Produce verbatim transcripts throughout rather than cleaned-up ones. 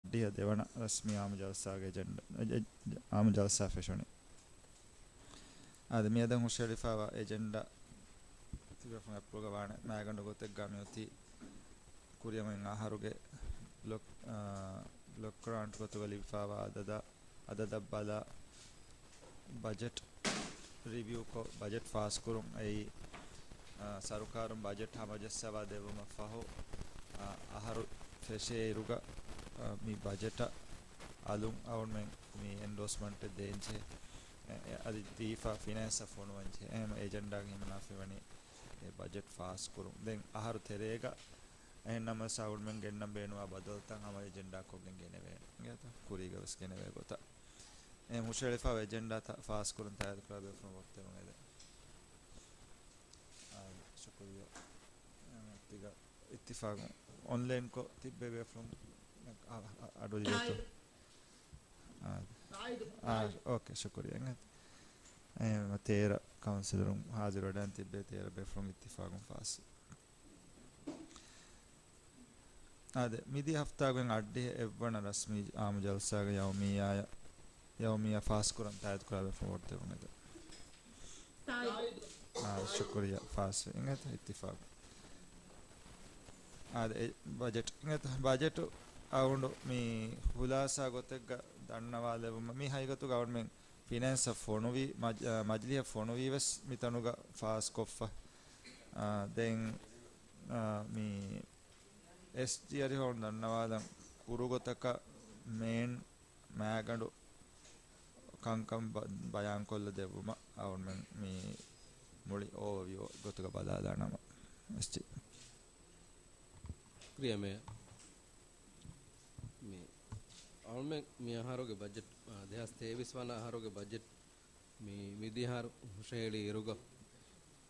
އައްޑިހަ ދެވަނަ ރަސްމީ އާއްމު ޖަލްސާގެ އެޖެންޑާ، އެ-، އެ-، އާއްމު ޖަލްސާ ފެށުނީ. އާދެ، މިއަދަށް ހުށަހެޅިފައިވާ އެޖެންޑާ ތިބޭފުޅުން އެޕްލުގަ ވާނެ. މާގަނޑު ގޮތެއްގަ މިއޮތީ ކުރިއަށް އޮތް އަހަރުގެ ބްލޮކް، އާ، ބްލޮކް ގްރާންޓް ގޮތުގަ ލިބިފައިވާ އަދަދަށް، އަދަދަށް ބަލާ، ބަޖެޓް ރިވިއުކޮށް، ބަޖެޓް ފާސްކުރުން އެއީ، އާ، ސަރުކާރުން ބަޖެޓް ހަމަޖައްސަވާ ދެއްވުމަށް ފަހު، އާ، އަހަރު ފެށޭ އިރުގަ، އާ، މި ބަޖެޓަށް އަލުން އަޅުމެން މި އެންޑޯސްމަންޓެއް ދޭންޖެހޭ. އެ، އެ، އަދި ދީފާ ފިނޭންސަށް ފޮނުވަންޖެހޭ. އެހެން އެޖެންޑާގަ ހިމަނާފައިވަނީ އެ ބަޖެޓް ފާސްކުރުން. ދެން އަހަރު ތެރޭގަ އެހެން ނަމަވެސް އަޅުމެން ގެންނަން ބޭނުންވާ ބަދަލުތައް ހަމަ އެޖެންޑާކޮށްގެން ގެނެވޭނެ. އިނގޭތަ؟ ކުރީގަވެސް ގެނެވޭ ގޮތަށް. އެ ހުށަހެޅިފައިވާ އެޖެންޑާތައް ފާސްކުރަން ތާއީދުކުރާ ބޭފުޅުން ވަގުތު ދެމުން އެދެން. އާ، ޝުކުރިއްޔާ. އެ، ތިގަ އިއްތިފާގު އޮންލައިންކޮށް ތިއްބެވި ބޭފުޅުން އަ، އަ، އަ، އަޑު ލިބޭތޯ؟ އާ، އާ، އޯކޭ، ޝުކުރިއްޔާ. އެ، ތޭރަ ކައުންސިލަރުން ހާޒިރުވެޑަން ތިއްބެވި ތޭރަ ބޭފުޅުން އިއްތިފާގުން ފާސް. އާދެ، މިދިޔަ ހަފްތާގެ އައްޑިހަ އެއްވަނަ ރަސްމީ އާއްމު ޖަލްސާގެ ޔައުމިއްޔާ، ޔައުމިއްޔާ ފާސްކުރަން ތާއީދުކުރާ ބޭފުޅުން ވޯޓް ދެމުން އެދެން. އާ، ޝުކުރިއްޔާ ފާސް. އިނގޭތަ އިއްތިފާގު. އާދެ، އެ ބަޖެޓް. އިނގޭތަ ބަޖެޓު އައުނޑު މި ހުލާސާ ގޮތެއްގަ ދަންނަވާލެވުމަށް މި ހަގީގަތުގަ އަޅުމެން ފިނޭންސަށް ފޮނުވި، މަޖް-، އާ، މަޖިލީހަށް ފޮނުވީ ވެސް މިތަނުގަ ފާސްކޮށްފަ. އާ، ދެން، އާ، މި އެސްޖީ އަރިހަށް ދަންނަވާލަން ކުރުގޮތަކަށް މޭން މާގަނޑު ކަންކަން ބަ-، ބަޔާންކޮށްލަ ދެއްވުމަށް އަޅުމެން މި މުޅި އޯވަވިއު ގޮތުގަ ބަލާލާނަމަ. އެސްޖީ. ކްރިއަމޭ. މި އަޅުމެން މި އަހަރުގެ ބަޖެޓް، އާ، ދެހާސް ތޭވީސް ވަނަ އަހަރުގެ ބަޖެޓް މި މިދިހާރު ހުށަހެޅި އިރުގަ،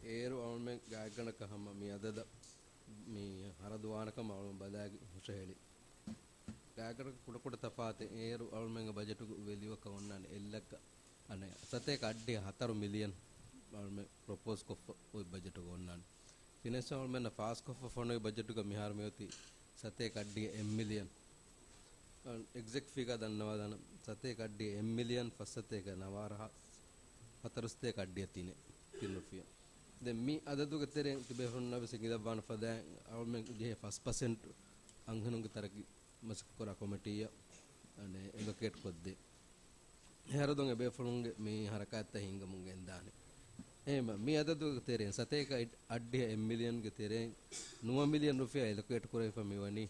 އޭރު އަޅުމެން ގާތްގަނޑަކަށް ހަމަ މި އަދަދަށް މި ހަރަދު ވާނެކަމަށް އަޅުމެން ބަލާގެން ހުށަހެޅި. ގާތްގަނޑަކަށް ކުޑަކުޑަ ތަފާތެއް. އޭރު އަޅުމެންގެ ބަޖެޓުގެ ވެލިއުއަކަށް އޮންނާނެ އެއްލައްކަ، އަނެއް، ސަތޭކަ އައްޑިހަ ހަތަރު މިލިއަން އަޅުމެން ޕްރޮޕޯސް ކޮށްފަ އޮތް ބަޖެޓުގަ އޮންނާނެ. ފިނޭންސަށް އަޅުމެންނަށް ފާސްކޮށްފަ ފޮނުވި ބަޖެޓުގަ މިހާރު މިއޮތީ ސަތޭކަ އައްޑިހަ އެއް މިލިއަން. އެގްޒެކްޓް ފިގާ ދަންނަވާލާނަން. ސަތޭކަ އައްޑިހަ އެއް މިލިއަން ފަސް ސަތޭކަ ނަވާރަހަ ހަތަރު ސަތޭކަ އައްޑިހަ ތިނެއް ތިން ރުފިޔާ. ދެން މި އަދަދުގެ ތެރެއިން ތިބޭފުޅުންނަށް ވެސް އެނގިލައްވާނެ ފަދައިން އަޅުމެން ޖެހޭ ފަސް ޕަސެންޓް އަންހެނުންގެ ތަރައްގީ މަސައްކަތްކުރާ ކޮމިޓީއަށް، އަނެއް، އެލޮކޭޓް ކޮށްދޭ. ހަރަދުން އެބޭފުޅުންގެ މި ހަރަކާތްތައް ހިންގަމުން ގެންދާނެ. އެހެންވީމަ، މި އަދަދުގެ ތެރެއިން ސަތޭކަ އައްޑިހަ އެއް މިލިއަންގެ ތެރެއިން ނުވަ މިލިއަން ރުފިޔާ އެލޮކޭޓް ކުރެވިފަ މިވަނީ،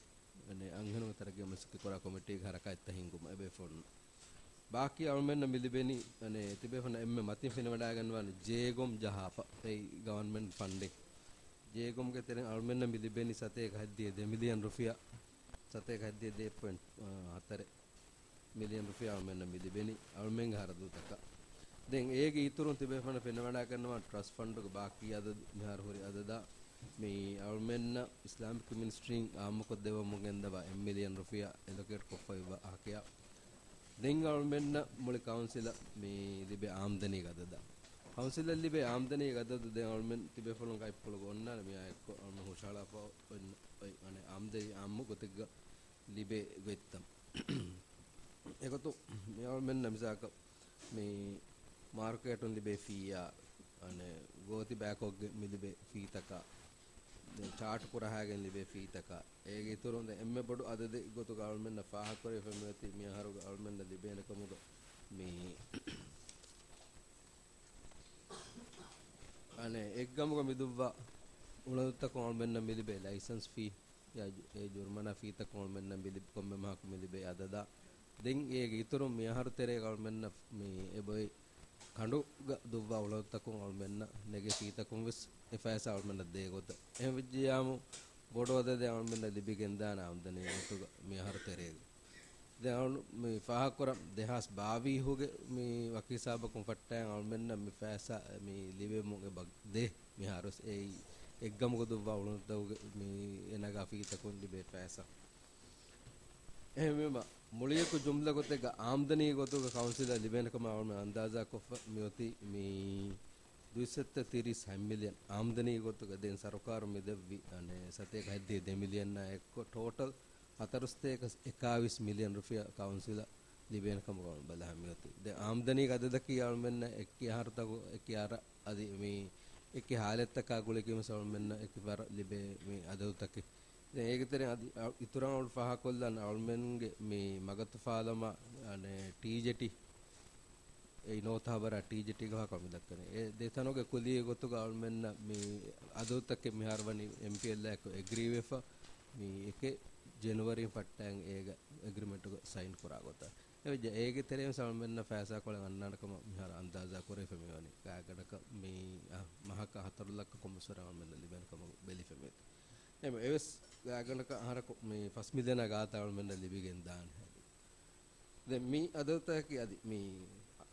އަނެއް، އަންހެނުންގެ ތަރައްގީ މަސައްކަތްކުރާ ކޮމިޓީގެ ހަރަކާތްތައް ހިންގުމަށް އެބޭފުޅުން. ބާކީ އަޅުމެންނަށް މި ލިބެނީ، އަނެއް، ތިބޭފުޅުން އެންމެ މަތިން ފެނިވަޑައިގަންނަވާނެ ޖޭގޮމް ޖަހާފަ، އެއީ ގަވަރމަންޓް ފަންޑެއް. ޖޭގޮމްގެ ތެރެއިން އަޅުމެންނަށް މި ލިބެނީ ސަތޭކަ ހަތްދިހަ ދެ މިލިއަން ރުފިޔާ، ސަތޭކަ ހަތްދިހަ ދެ ޕޮއިންޓް ހަތަރެއް މިލިއަން ރުފިޔާ އަޅުމެންނަށް މި ލިބެނީ އަޅުމެންގެ ހަރަދުތަކަށް. ދެން އޭގެ އިތުރުން ތިބޭފުޅުން ފެނިވަޑައިގަންނަވާ ޓްރަސްޓް ފަންޑުގެ ބާކީ އަދަދު، މިހާރު ހުރި އަދަދާ، މި އަޅުމެންނަށް އިސްލާމިކް މިނިސްޓްރީން އާއްމުކޮށްދެއްވަމުން ގެންދަވާ އެއް މިލިއަން ރުފިޔާ އެލޮކޭޓް ކޮށްފައިވާ ހަކިޔާ. ދެން އަޅުމެންނަށް މުޅި ކައުންސިލަށް މި ލިބޭ އާމްދަނީގެ އަދަދާ. ކައުންސިލަށް ލިބޭ އާމްދަނީގެ އަދަދު ދެން އަޅުމެން ތިބޭފުޅުން ގައިޕުޅުގަ އޮންނާނެ މިއާ އެއްކޮށް އަޅުމެން ހުށަހަޅާފަ އޮތް، އޮތް، އަނެއް، އާމްދަނީ އާއްމު ގޮތެއްގަ ލިބޭ ގޮތްތައް. އެގޮތުން މި އަޅުމެންނަށް މިސާލަކަށް މި މާރުކޭޓުން ލިބޭ ފީއާ، އަނެއް، ގޯތި ބަޔަކޮށްގެން މި ލިބޭ ފީތަކާ، ދެން ޗާޓް ކުރަހާގެން ލިބޭ ފީތަކާ، އޭގެ އިތުރުން ދެން އެންމެ ބޮޑު އަދަދެއް ގޮތުގަ އަޅުމެންނަށް ފާހަގަކުރެވިފަ މިއޮތީ މި އަހަރުގަ އަޅުމެންނަށް ލިބޭނެ ކަމުގަ މި އަނެއް އެއްގަމުގަ މިދުއްވާ އުޅަނދުތަކުން އަޅުމެންނަށް މިލިބޭ ލައިސަންސް ފީ ޔާ ޖު-، އެ ޖުރުމަނާ ފީތަކުން އަޅުމެންނަށް މިލި-، ކޮންމެ މަހަކު މިލިބޭ އަދަދާ. ދެން އޭގެ އިތުރުން މި އަހަރު ތެރޭގަ އަޅުމެންނަށް މި އެބޮތް ކަނޑުގަ ދުއްވާ އުޅަނދުތަކުން އަޅުމެންނަށް ނެގޭ ފީތަކުން ވެސް އެ ފައިސާ އަޅުމެންނަށް ދޭ ގޮތަށް. އެހެން ވެއްޖިއްޔާމު ބޮޑު އަދަދެއް އަޅުމެންނަށް ލިބިގެންދާނެ އާމްދަނީ ގޮތުގަ މި އަހަރު ތެރޭގަ. ދެން އަޅު-، މި ފާހަގަކުރަން ދެހާސް ބާވީހުގެ މި ވަކި ހިސާބަކުން ފައްޓައިން އަޅުމެންނަށް މި ފައިސާ މި ލިބެމުން އެބަ ދޭ މިހާރުވެސް. އެއީ އެއްގަމުގަ ދުއްވާ އުޅަނދުތަކުގެ މި އެ ނަގާ ފީތަކުން ލިބޭ ފައިސާ. އެހެންވީމަ، މުޅިއަކު ޖުމްލަ ގޮތެއްގަ އާމްދަނީ ގޮތުގަ ކައުންސިލަށް ލިބޭނެ ކަމަށް އަޅުމެން އަންދާޒާކޮށްފަ މިއޮތީ މި ދުއިސައްތަ ތިރީސް ހަތް މިލިއަން އާމްދަނީ ގޮތުގަ. ދެން ސަރުކާރު މި ދެއްވި، އަނެއް، ސަތޭކަ ހަތްދިހަ ދެ މިލިއަންނާ އެއްކޮށް ޓޯޓަލް ހަތަރުސަތޭކަ އެކާވީސް މިލިއަން ރުފިޔާ ކައުންސިލަށް ލިބޭނެ ކަމަށް ބަލާ މިއޮތީ. ދެން އާމްދަނީގެ އަދަދަކީ އަޅުމެންނަށް އެކި އަހަރުތަކު އެކި އަރަ އަދި މި އެކި ހާލަތްތަކާ ގުޅިގެން ވެސް އަޅުމެންނަށް އެކި ވަރަށް ލިބޭ މި އަދަދުތަކެއް. ދެން އޭގެ ތެރެއިން އަދި އަ-، އިތުރަށް އަޅު ފާހަގަކޮށްލަން އަޅުމެންގެ މި މަގަތު ފާލަމާ، އަނެ، ޓީޖެޓީ އެއީ ނޯތަ ހަބަރާ ޓީޖެޓީގެ ހާކަ މި ދައްކަނީ. އެ ދެތަނުގެ ކުލީގެ ގޮތުގަ އަޅުމެންނަށް މި އަދަދުތަކެއް މިހާރު ވަނީ އެމްޕީއެލްއާއެކު އެގްރީވެފަ، މި އެކެއް ޖެނުއަރީން ފައްޓައިގެން އޭގެ އެގްރިމެންޓުގަ ސައިން ކުރާ ގޮތަށް. އެވެއްޖެ އޭގެ ތެރެއިން އަޅުމެންނަށް ފައިސާކޮޅެއް އަންނާނެ ކަމަށް މިހާރު އަންދާޒާ ކުރެވިފަ މިވަނީ. ގާތްގަނޑަކަށް މި، އަ، މަހަކަށް ހަތަރު ލައްކަ ކޮންމެސް ވަރަށް އަޅުމެންނަށް ލިބޭނެ ކަމަށް ބެލިފަ މިއޮތީ. އެމް އެވެސް ގާތްގަނޑަކަށް އަހަރަކު މި ފަސް މިލިއަނާ ގާތަށް އަޅުމެންނަށް ލިބިގެން ދާނެ. ދެން މި އަދަދުތަކަކީ އަދި މި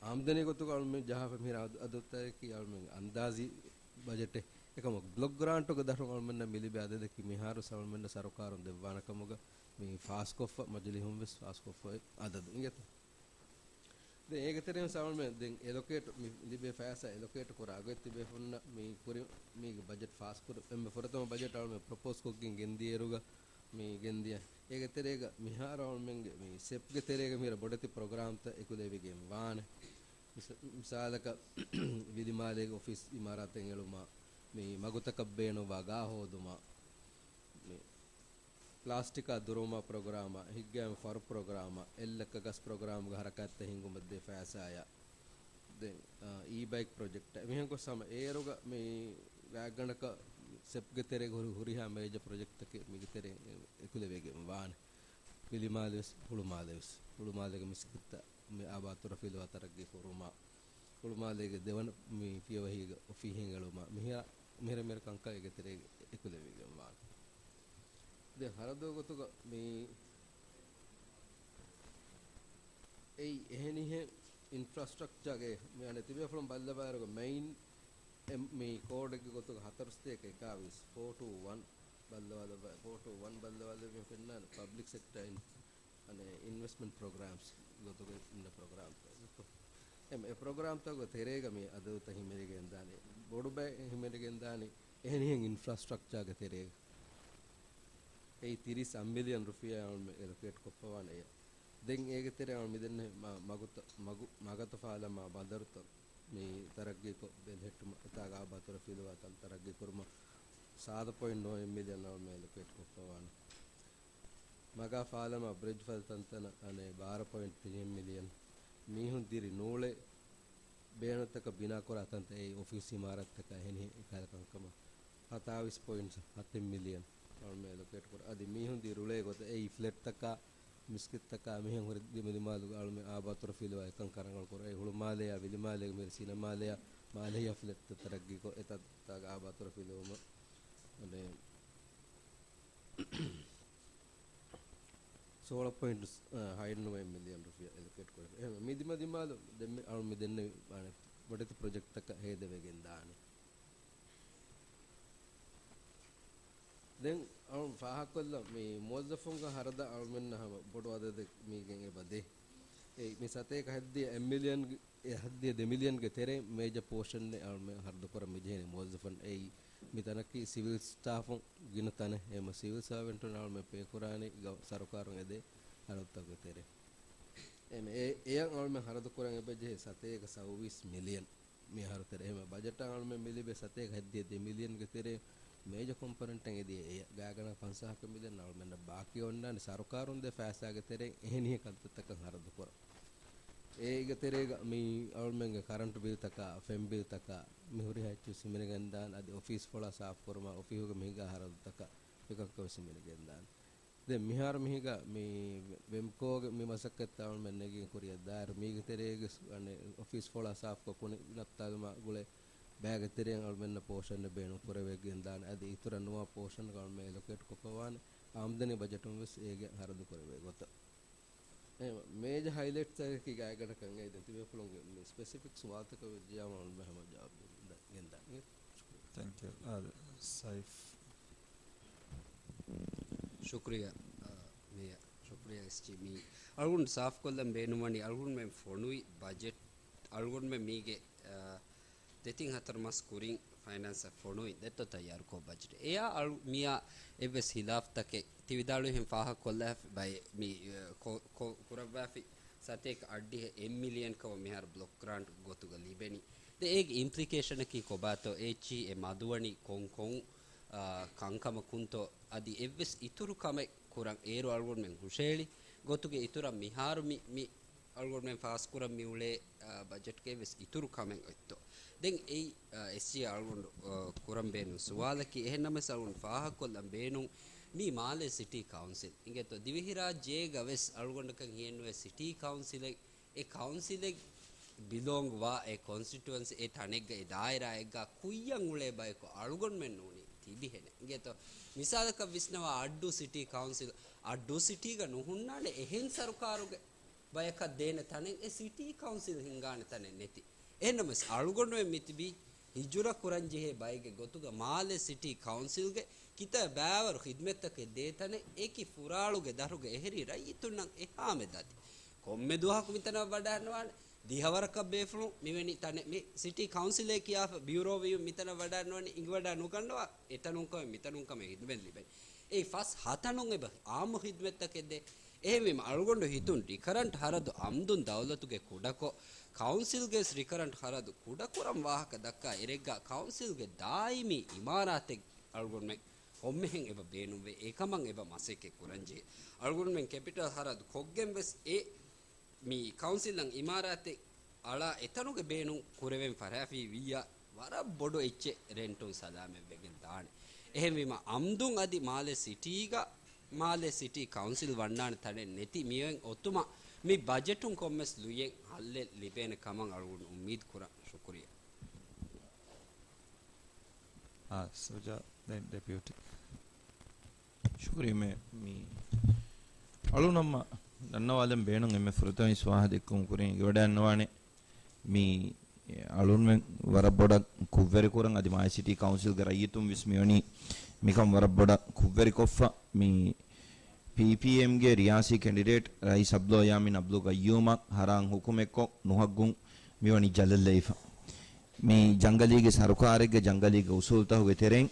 އާމްދަނީ ގޮތުގަ އަޅުމެން ޖަހާފަ މިހިރަ އަދަ-، އަދަދުތަކަކީ އަޅުމެން އަންދާޒީ ބަޖެޓެއް. އެކަމަކު ބްލޮކް ގްރާންޓުގެ ދަށުން އަޅުމެންނަށް މި ލިބޭ އަދަދަކީ މިހާރު އަޅުމެންނަށް ސަރުކާރުން ދެއްވާނެ ކަމުގަ މި ފާސްކޮށްފަ، މަޖިލީހުން ވެސް ފާސްކޮށްފަ އަދަދު އިނގޭތަ؟ ދެން އޭގެ ތެރެއިން އަޅުމެން ދެން އެލޮކޭޓް މި ލިބޭ ފައިސާ އެލޮކޭޓް ކުރާ ގޮތް ތިބޭފުންނަށް މި ކުރި މީގެ ބަޖެޓް ފާސް ކުރު އެންމެ ފުރަތަމަ ބަޖެޓް އަޅުމެން ޕްރޮޕޯސް ކޮށްގެން ގެންދިޔައިރުގަ މި ގެންދިޔަ. އޭގެ ތެރޭގަ މިހާރު އަޅުމެންގެ މި ސެޕްގެ ތެރޭގަ މިހިރަ ބޮޑެތި ޕްރޮގްރާމްތައް އެކުލެވިގެން ވާނެ. މިސ-، މިސާލަކަށް ވިލިމާލޭގެ އޮފީސް އިމާރާތެއް އެޅުމާ، މި މަގުތަކަށް ބޭނުންވާ ގާ ހޯދުމާ، މި ޕްލާސްޓިކާ ދުރުވުމާ ޕްރޮގްރާމާ، ހިތްގައިމު ފަރު ޕްރޮގްރާމާ، އެއްލައްކަ ގަސް ޕްރޮގްރާމުގެ ހަރަކާތްތައް ހިންގުމަށްދޭ ފައިސާޔާ، ދެން، އާ، އީ ބައިކް ޕްރޮޖެކްޓް މިހެން ގޮސް ހަމަ އޭރުގަ މި ގާތްގަނޑަކަށް ސެޕްގެ ތެރޭގަ ހުރި ހުރިހާ މޭޖަ ޕްރޮޖެކްޓްތަކެއް މީގެ ތެރެއިން އެ-، އެކުލެވިގެން ވާނެ. ވިލިމާލެވެސް، ހުޅުމާލެވެސް، ހުޅުމާލޭގެ މިސްކިތްތައް މި އާބާތުރަފީލުވާ ތަރައްގީ ކުރުމާ، ހުޅުމާލޭގެ ދެވަނަ މި ފިޔަވަހީގަ އޮފީހެއް އެޅުމާ، މިހިރަ-، މިހިރަ މިހިރަ ކަންކަން އޭގެ ތެރޭގަ އެކުލެވިގެން ވާނެ. ދެން ހަރަދު ގޮތުގަ މި އެއީ އެހެނިހެން އިންފްރާސްޓްރަކްޗާގެ މި އަނެއް ތިބޭފުޅުން ބައްލަވާއިރުގަ މެއިން އެ-، މި ކޯޑެއްގެ ގޮތުގަ ހަތަރުސަތޭކަ އެކާވީސް، ފޯ ޓޫ ވަން ބައްލަވާލައްވާ، ފޯ ޓޫ ވަން ބައްލަވާލެއްވީ ފެންނާނެ ޕަބްލިކް ސެކްޓަ އިން-، އަނެއް އިންވެސްޓްމަންޓް ޕްރޮގްރާމްސް ގޮތުގަ އިންނަ ޕްރޮގްރާމްތައް. އެ، އެ ޕްރޮގްރާމްތަކުގެ ތެރޭގަ މި އަދަދުތައް ހިމެނިގެންދާނެ. ބޮޑު ބައެއް ހިމެނިގެންދާނެ އެހެނިހެން އިންފްރާސްޓްރަކްޗާގެ ތެރޭގަ. އެއީ ތިރީސް އަށް މިލިއަން ރުފިޔާ އެލޮކޭޓް ކޮށްފަވާނެ އެ. ދެން އޭގެ ތެރޭ މި ދެންނެވި މަ-، މަގުތަ-، މަގު-، މަގަތު ފާލަމާ ބަނދަރުތައް މި ތަރައްގީކޮށް ބެލެހެއްޓުމަށް އެތާގަ އާބާތުރަފީލުވާ ތަން ތަރައްގީ ކުރުމަށް ސާދަ ޕޮއިންޓް ނުވަ އެއް މިލިއަން އަޅުމެން އެލޮކޭޓް ކޮށްފަވާނެ. މަގާ ފާލަމާ ބްރިޖް ފަދަ ތަންތަނަށް އަނެއް ބާރަ ޕޮއިންޓް ތިނެއް މިލިއަން. މީހުން ދިރި ނޫޅޭ ބޭނުންތަކަށް ބިނާކުރާ ތަންތައް އެއީ އޮފީސް އިމާރާތްތަކާ އެހެނިހެން އެކަހަލަ ކަންކަމަށް ހަތާވީސް ޕޮއިންޓް ހަތެއް މިލިއަން އަޅުމެން އެލޮކޭޓް ކުރާ. އަދި މީހުން ދިރި އުޅޭ ގޮތަށް އެއީ ފްލެޓްތަކާ، މިސްކިތްތަކާ މިހެން ހުރި ދިމަދިމާލުގަ އަޅުމެން އާބާތުރަފީލުވާ އެކަން ކަންކަން ކުރާ. އެ ހުޅުމާލެޔާ ވިލިމާލޭގެ މިރަ ސިނަމާލެޔާ މާލެޔާ ފްލެޓްތައް ތަރައްގީކޮށް އެތައްތާގަ އާބާތުރަފީލުވުމަށް އަނެއް ސޯޅަ ޕޮއިންޓް ހައެއް ނުވަ މިލިއަން ރުފިޔާ އެލޮކޭޓް ކުރެވި. އެހެން މި ދިމަދިމާލު ދެންމެ އަޅު މި ދެންނެވި ބޮޑެތި ޕްރޮޖެކްޓްތަކަށް ހޭދަވެގެން ދާނެ. ދެން އަޅު ފާހަގަކޮށްލަން މި މުވައްޒަފުންގެ ހަރަދަށް އަޅުމެންނަށް ހަމަ ބޮޑު އަދަދެއް މީގެން އެބަ ދޭ. އެ މި ސަތޭކަ ހަތްދިހަ އެއް މިލިއަން އެ ހަތްދިހަ ދެ މިލިއަންގެ ތެރޭ މޭޖަ ޕޯޝަންއެއް އަޅުމެން ހަރަދު ކުރަން މިޖެހެނީ މުވައްޒަފުން. އެއީ މި ތަނަކީ ސިވިލް ސްޓާފުން ގިނަ ތަނެއް. އެހެންމަ ސިވިލް ސާވެންޓުން އަޅުމެން ޕޭ ކުރާނީ ގަ-، ސަރުކާރުން އެދޭ ހަރަދުތަކުގެ ތެރޭ. އެ މެ-، އެ-، އެޔަށް އަޅުމެން ހަރަދު ކުރަން އެބަޖެހޭ ސަތޭކަ ސައުވީސް މިލިއަން މި އަހަރު ތެރޭ. އެހެންމަ ބަޖެޓަށް އަޅުމެން މި ލިބޭ ސަތޭކަ ހަތްދިހަ ދެ މިލިއަންގެ ތެރޭ މޭޖަ ކޮމްޕޮނެންޓެއް އެދިޔަ އެޔަށް ގާތްގަނޑަކަށް ފަންސާހަކަށް މިލިއަން އަޅުމެންނަށް ބާކީ އޮންނާނެ ސަރުކާރުން ދޭ ފައިސާގެ ތެރެއިން އެހެނިހެން ކަންތައްތަކަށް ހަރަދު ކުރަން. އޭގެ ތެރޭގަ މި އަޅުމެންގެ ކަރަންޓް ބިލްތަކާ، ފެން ބިލްތަކާ، މި ހުރިހާ އެއްޗެއް ހިމެނިގެންދާނެ. އަދި އޮފީސް ފޮޅާ ސާފުކުރުމާ، އޮފީހުގެ މިހިގާ ހަރަދުތަކާ، އެކަންކަން ވެސް ހިމެނިގެންދާނެ. ދެން މިހާރު މިހިގާ މި ވެމްކޯގެ މި މަސައްކަތްތައް އަޅުމެން ނެގިން ކުރިއަށް ދާއިރު، މީގެ ތެރޭގެ ސް-، އަނެއް އޮފީސް ފޮޅާ ސާފުކޮށް ކުނި ނައްތާލުމާ ގުޅޭ ބައިގެ ތެރެއިން އަޅުމެންނަށް ޕޯޝަން ބޭނުން ކުރެވިގެންދާނެ. އަދި އިތުރަށް ނުވާ ޕޯޝަން އަޅުމެން އެލޮކޭޓް ކޮށްފަވާނެ. އާމްދަނީ ބަޖެޓުން ވެސް އޭގެ ހަރަދު ކުރެވޭ ގޮތަށް. އެހެން މޭޖަ ހައިލައިޓްސްތަކަކީ ގާތްގަނޑަކަށް އެ ދެން ތިބޭފުޅުންގެ މި ސްޕެސިފިކް ސުވާލުތަކަށް ވެއްޖެޔާމަ އަޅުމެން ހަމަ ޖަވާބު ދޭން ދާނެ. ދެން ދާނީ. ތެންކް ޔޫ. އާ، ސައިފް. ޝުކްރިޔާ، އާ، މޭޔަ. ޝުކްރިޔާ އެސްޖީ. މި އަޅުގަނޑު ސާފުކޮށްލަން ބޭނުންވަނީ އަޅުގަނޑުމެން ފޮނުވި ބަޖެޓް، އަޅުގަނޑުމެން މީގެ، އާ، ދެތިން ހަތަރު މަސް ކުރިން ފައިނޭންސަށް ފޮނުވި ދެއްތޯ ތައްޔާރުކޮށް ބަޖެޓް. އެއާ އަޅު މިއާ އެއްވެސް ހިލާފްތަކެއް ތި ވިދާޅުވިހެން ފާހަގަކޮށްލާފި ބައެއް މި، އެ، ކޮ-، ކޮ-، ކުރައްވާފި ސަތޭކަ އަށްޑިހަ އެއް މިލިއަން ކަމަށް މިހާރު ބްލޮކް ގްރާންޓް ގޮތުގަ ލިބެނީ. ދެ އޭގެ އިމްޕްލިކޭޝަނަކީ ކޮބާތޯ؟ އޭޗްއީ އެ މަދުވަނީ ކޮން ކޮން، އާ، ކަންކަމަކުންތޯ؟ އަދި އެއްވެސް އިތުރު ކަމެއް ކުރަން އޭރު އަޅުގަނޑުމެން ހުށައެޅި ގޮތުގެ އިތުރަށް މިހާރު މި، މި އަޅުގަނޑުމެން ފާސްކުރަން މިއުޅޭ، އާ، ބަޖެޓްގެ އެއްވެސް އިތުރު ކަމެއް އޮތްތޯ؟ ދެން އެއީ، އާ، އެސްޖީ އަޅުގަނޑު، އާ، ކުރަން ބޭނުން ސުވާލަކީ. އެހެންނަމަވެސް އަޅުގަނޑު ފާހަގަކޮށްލަން ބޭނުން މީ މާލޭ ސިޓީ ކައުންސިލް. އިނގޭތޯ، ދިވެހިރާއްޖޭގަވެސް އަޅުގަނޑަކަށް ހިޔެއްނުވޭ ސިޓީ ކައުންސިލެއް، އެ ކައުންސިލެއް ބިލޯންގް ވާ އެ ކޮންސްޓިޓުއެންސީ، އެ ތަނެއްގަ، އެ ދާއިރާއެއްގަ ކުއްޔަށް އުޅޭ ބަޔަކު އަޅުގަނޑުމެން ނޫނީ ތިބިހެނެއް. އިނގޭތޯ، މިސާލަކަށް ވިސްނަވާ، އައްޑޫ ސިޓީ ކައުންސިލް، އައްޑޫ ސިޓީގަ ނުހުންނާނެ އެހެން ސަރުކާރުގެ ބަޔަކަށް ދޭނެ ތަނެއް އެ ސިޓީ ކައުންސިލް ހިންގާނެ ތަނެއް ނެތި. އެހެންނަމަވެސް އަޅުގަނޑުމެން މިތިބީ ހިޖުރަ ކުރަންޖެހޭ ބައެއްގެ ގޮތުގަ މާލެ ސިޓީ ކައުންސިލްގެ ކިތައް ބައިވަރު ޚިދްމަތްތަކެއް ދޭ ތަނެއް އެކި ފުރާޅުގެ ދަށުގެ އެހެރީ ރައްޔިތުންނަށް އެހާ މެދަދި. ކޮންމެ ދުވަހަކު މިތަނަށް ވަޑައިންނަވާނެ. ދިހަވަރަކަށް ބޭފުޅުން މިވެނި ތަނެއް މި ސިޓީ ކައުންސިލޭ ކިޔާފަ ބިއުރޯވިޔުން މިތަނަށް ވަޑައިންނަވަނީ އިނގިވަޑައި ނުގަންނަވާ އެތަނުން ކަމެއް މިތަނުން ކަމެއް ހިދުމަތް ލިބެނީ. އެއީ ފަސް ހަތަނުން އެބަ އާއްމު ހިދުމަތްތަކެއް ދޭ. އެހެންވީމަ އަޅުގަނޑު ހިތުން ރިކަރަންޓް ހަރަދު އަމްދުން ދައުލަތުގެ ކުޑަކޮށް، ކައުންސިލްގެ ވެސް ރިކަރަންޓް ހަރަދު ކުޑަކުރަން ވާހަކަ ދައްކާ އިރެއްގަ ކައުންސިލްގެ ދާއިމީ އިމާރާތެއް އަޅުގަނޑުމެން ކޮންމެހެން އެބަ ބޭނުންވޭ. އެކަމަށް އެބަ މަސައްކަތް ކުރަންޖެހޭ. އަޅުގަނޑުމެން ކެޕިޓަލް ހަރަދު ކޮށްގެން ވެސް އެ މި ކައުންސިލަށް އިމާރާތެއް އަޅާ އެތަނުގެ ބޭނުން ކުރެވެން ފަށާފީ ވިއްޔާ ވަރަށް ބޮޑު އެއްޗެއް ރެންޓުން ސަލާމަތްވެގެން ދާނެ. އެހެންވީމަ އަމްދުން އަދި މާލެ ސިޓީގަ، މާލެ ސިޓީ ކައުންސިލް ވަންނާނެ ތަނެއް ނެތި މިއޮތް އޮތުމަށް މި ބަޖެޓުން ކޮންމެސް ލުޔެއް ހައްލެއް ލިބޭނެ ކަމަށް އަޅުގަނޑު އުއްމީދު ކުރަން. ޝުކުރިއްޔާ. އާ، ސޯޖާ، ދެން ޑެޕިއުޓީ. ޝުކުރިއްޔާ މެ-، މި އަޅުނަމަ ދަންނަވާލަން ބޭނުން އެންމެ ފުރަތަމަ ވިސް ވާހަ ދެއްކުން ކުރިން އެނގިވަޑައިންނަވާނެ. މި އަޅުންމެން ވަރަށް ބޮޑަށް ކުށްވެރިކުރަން އަދި މާލެ ސިޓީ ކައުންސިލްގެ ރައްޔިތުން ވެސް މިވަނީ މިކަން ވަރަށް ބޮޑަށް ކުށްވެރިކޮށްފަ މި ޕީޕީއެމްގެ ރިޔާސީ ކެންޑިޑޭޓް ރައީސް އަބްދުﷲ ޔާމީން އަބްދުލް ގައްޔޫމަށް ހަރާން ހުކުމެއްކޮށް ނުހައްގުން މިވަނީ ޖަލަށްލައިފަ. މި ޖަންގަލީގެ ސަރުކާރެއްގެ ޖަންގަލީގެ އުސޫލުތަކުގެ ތެރެއިން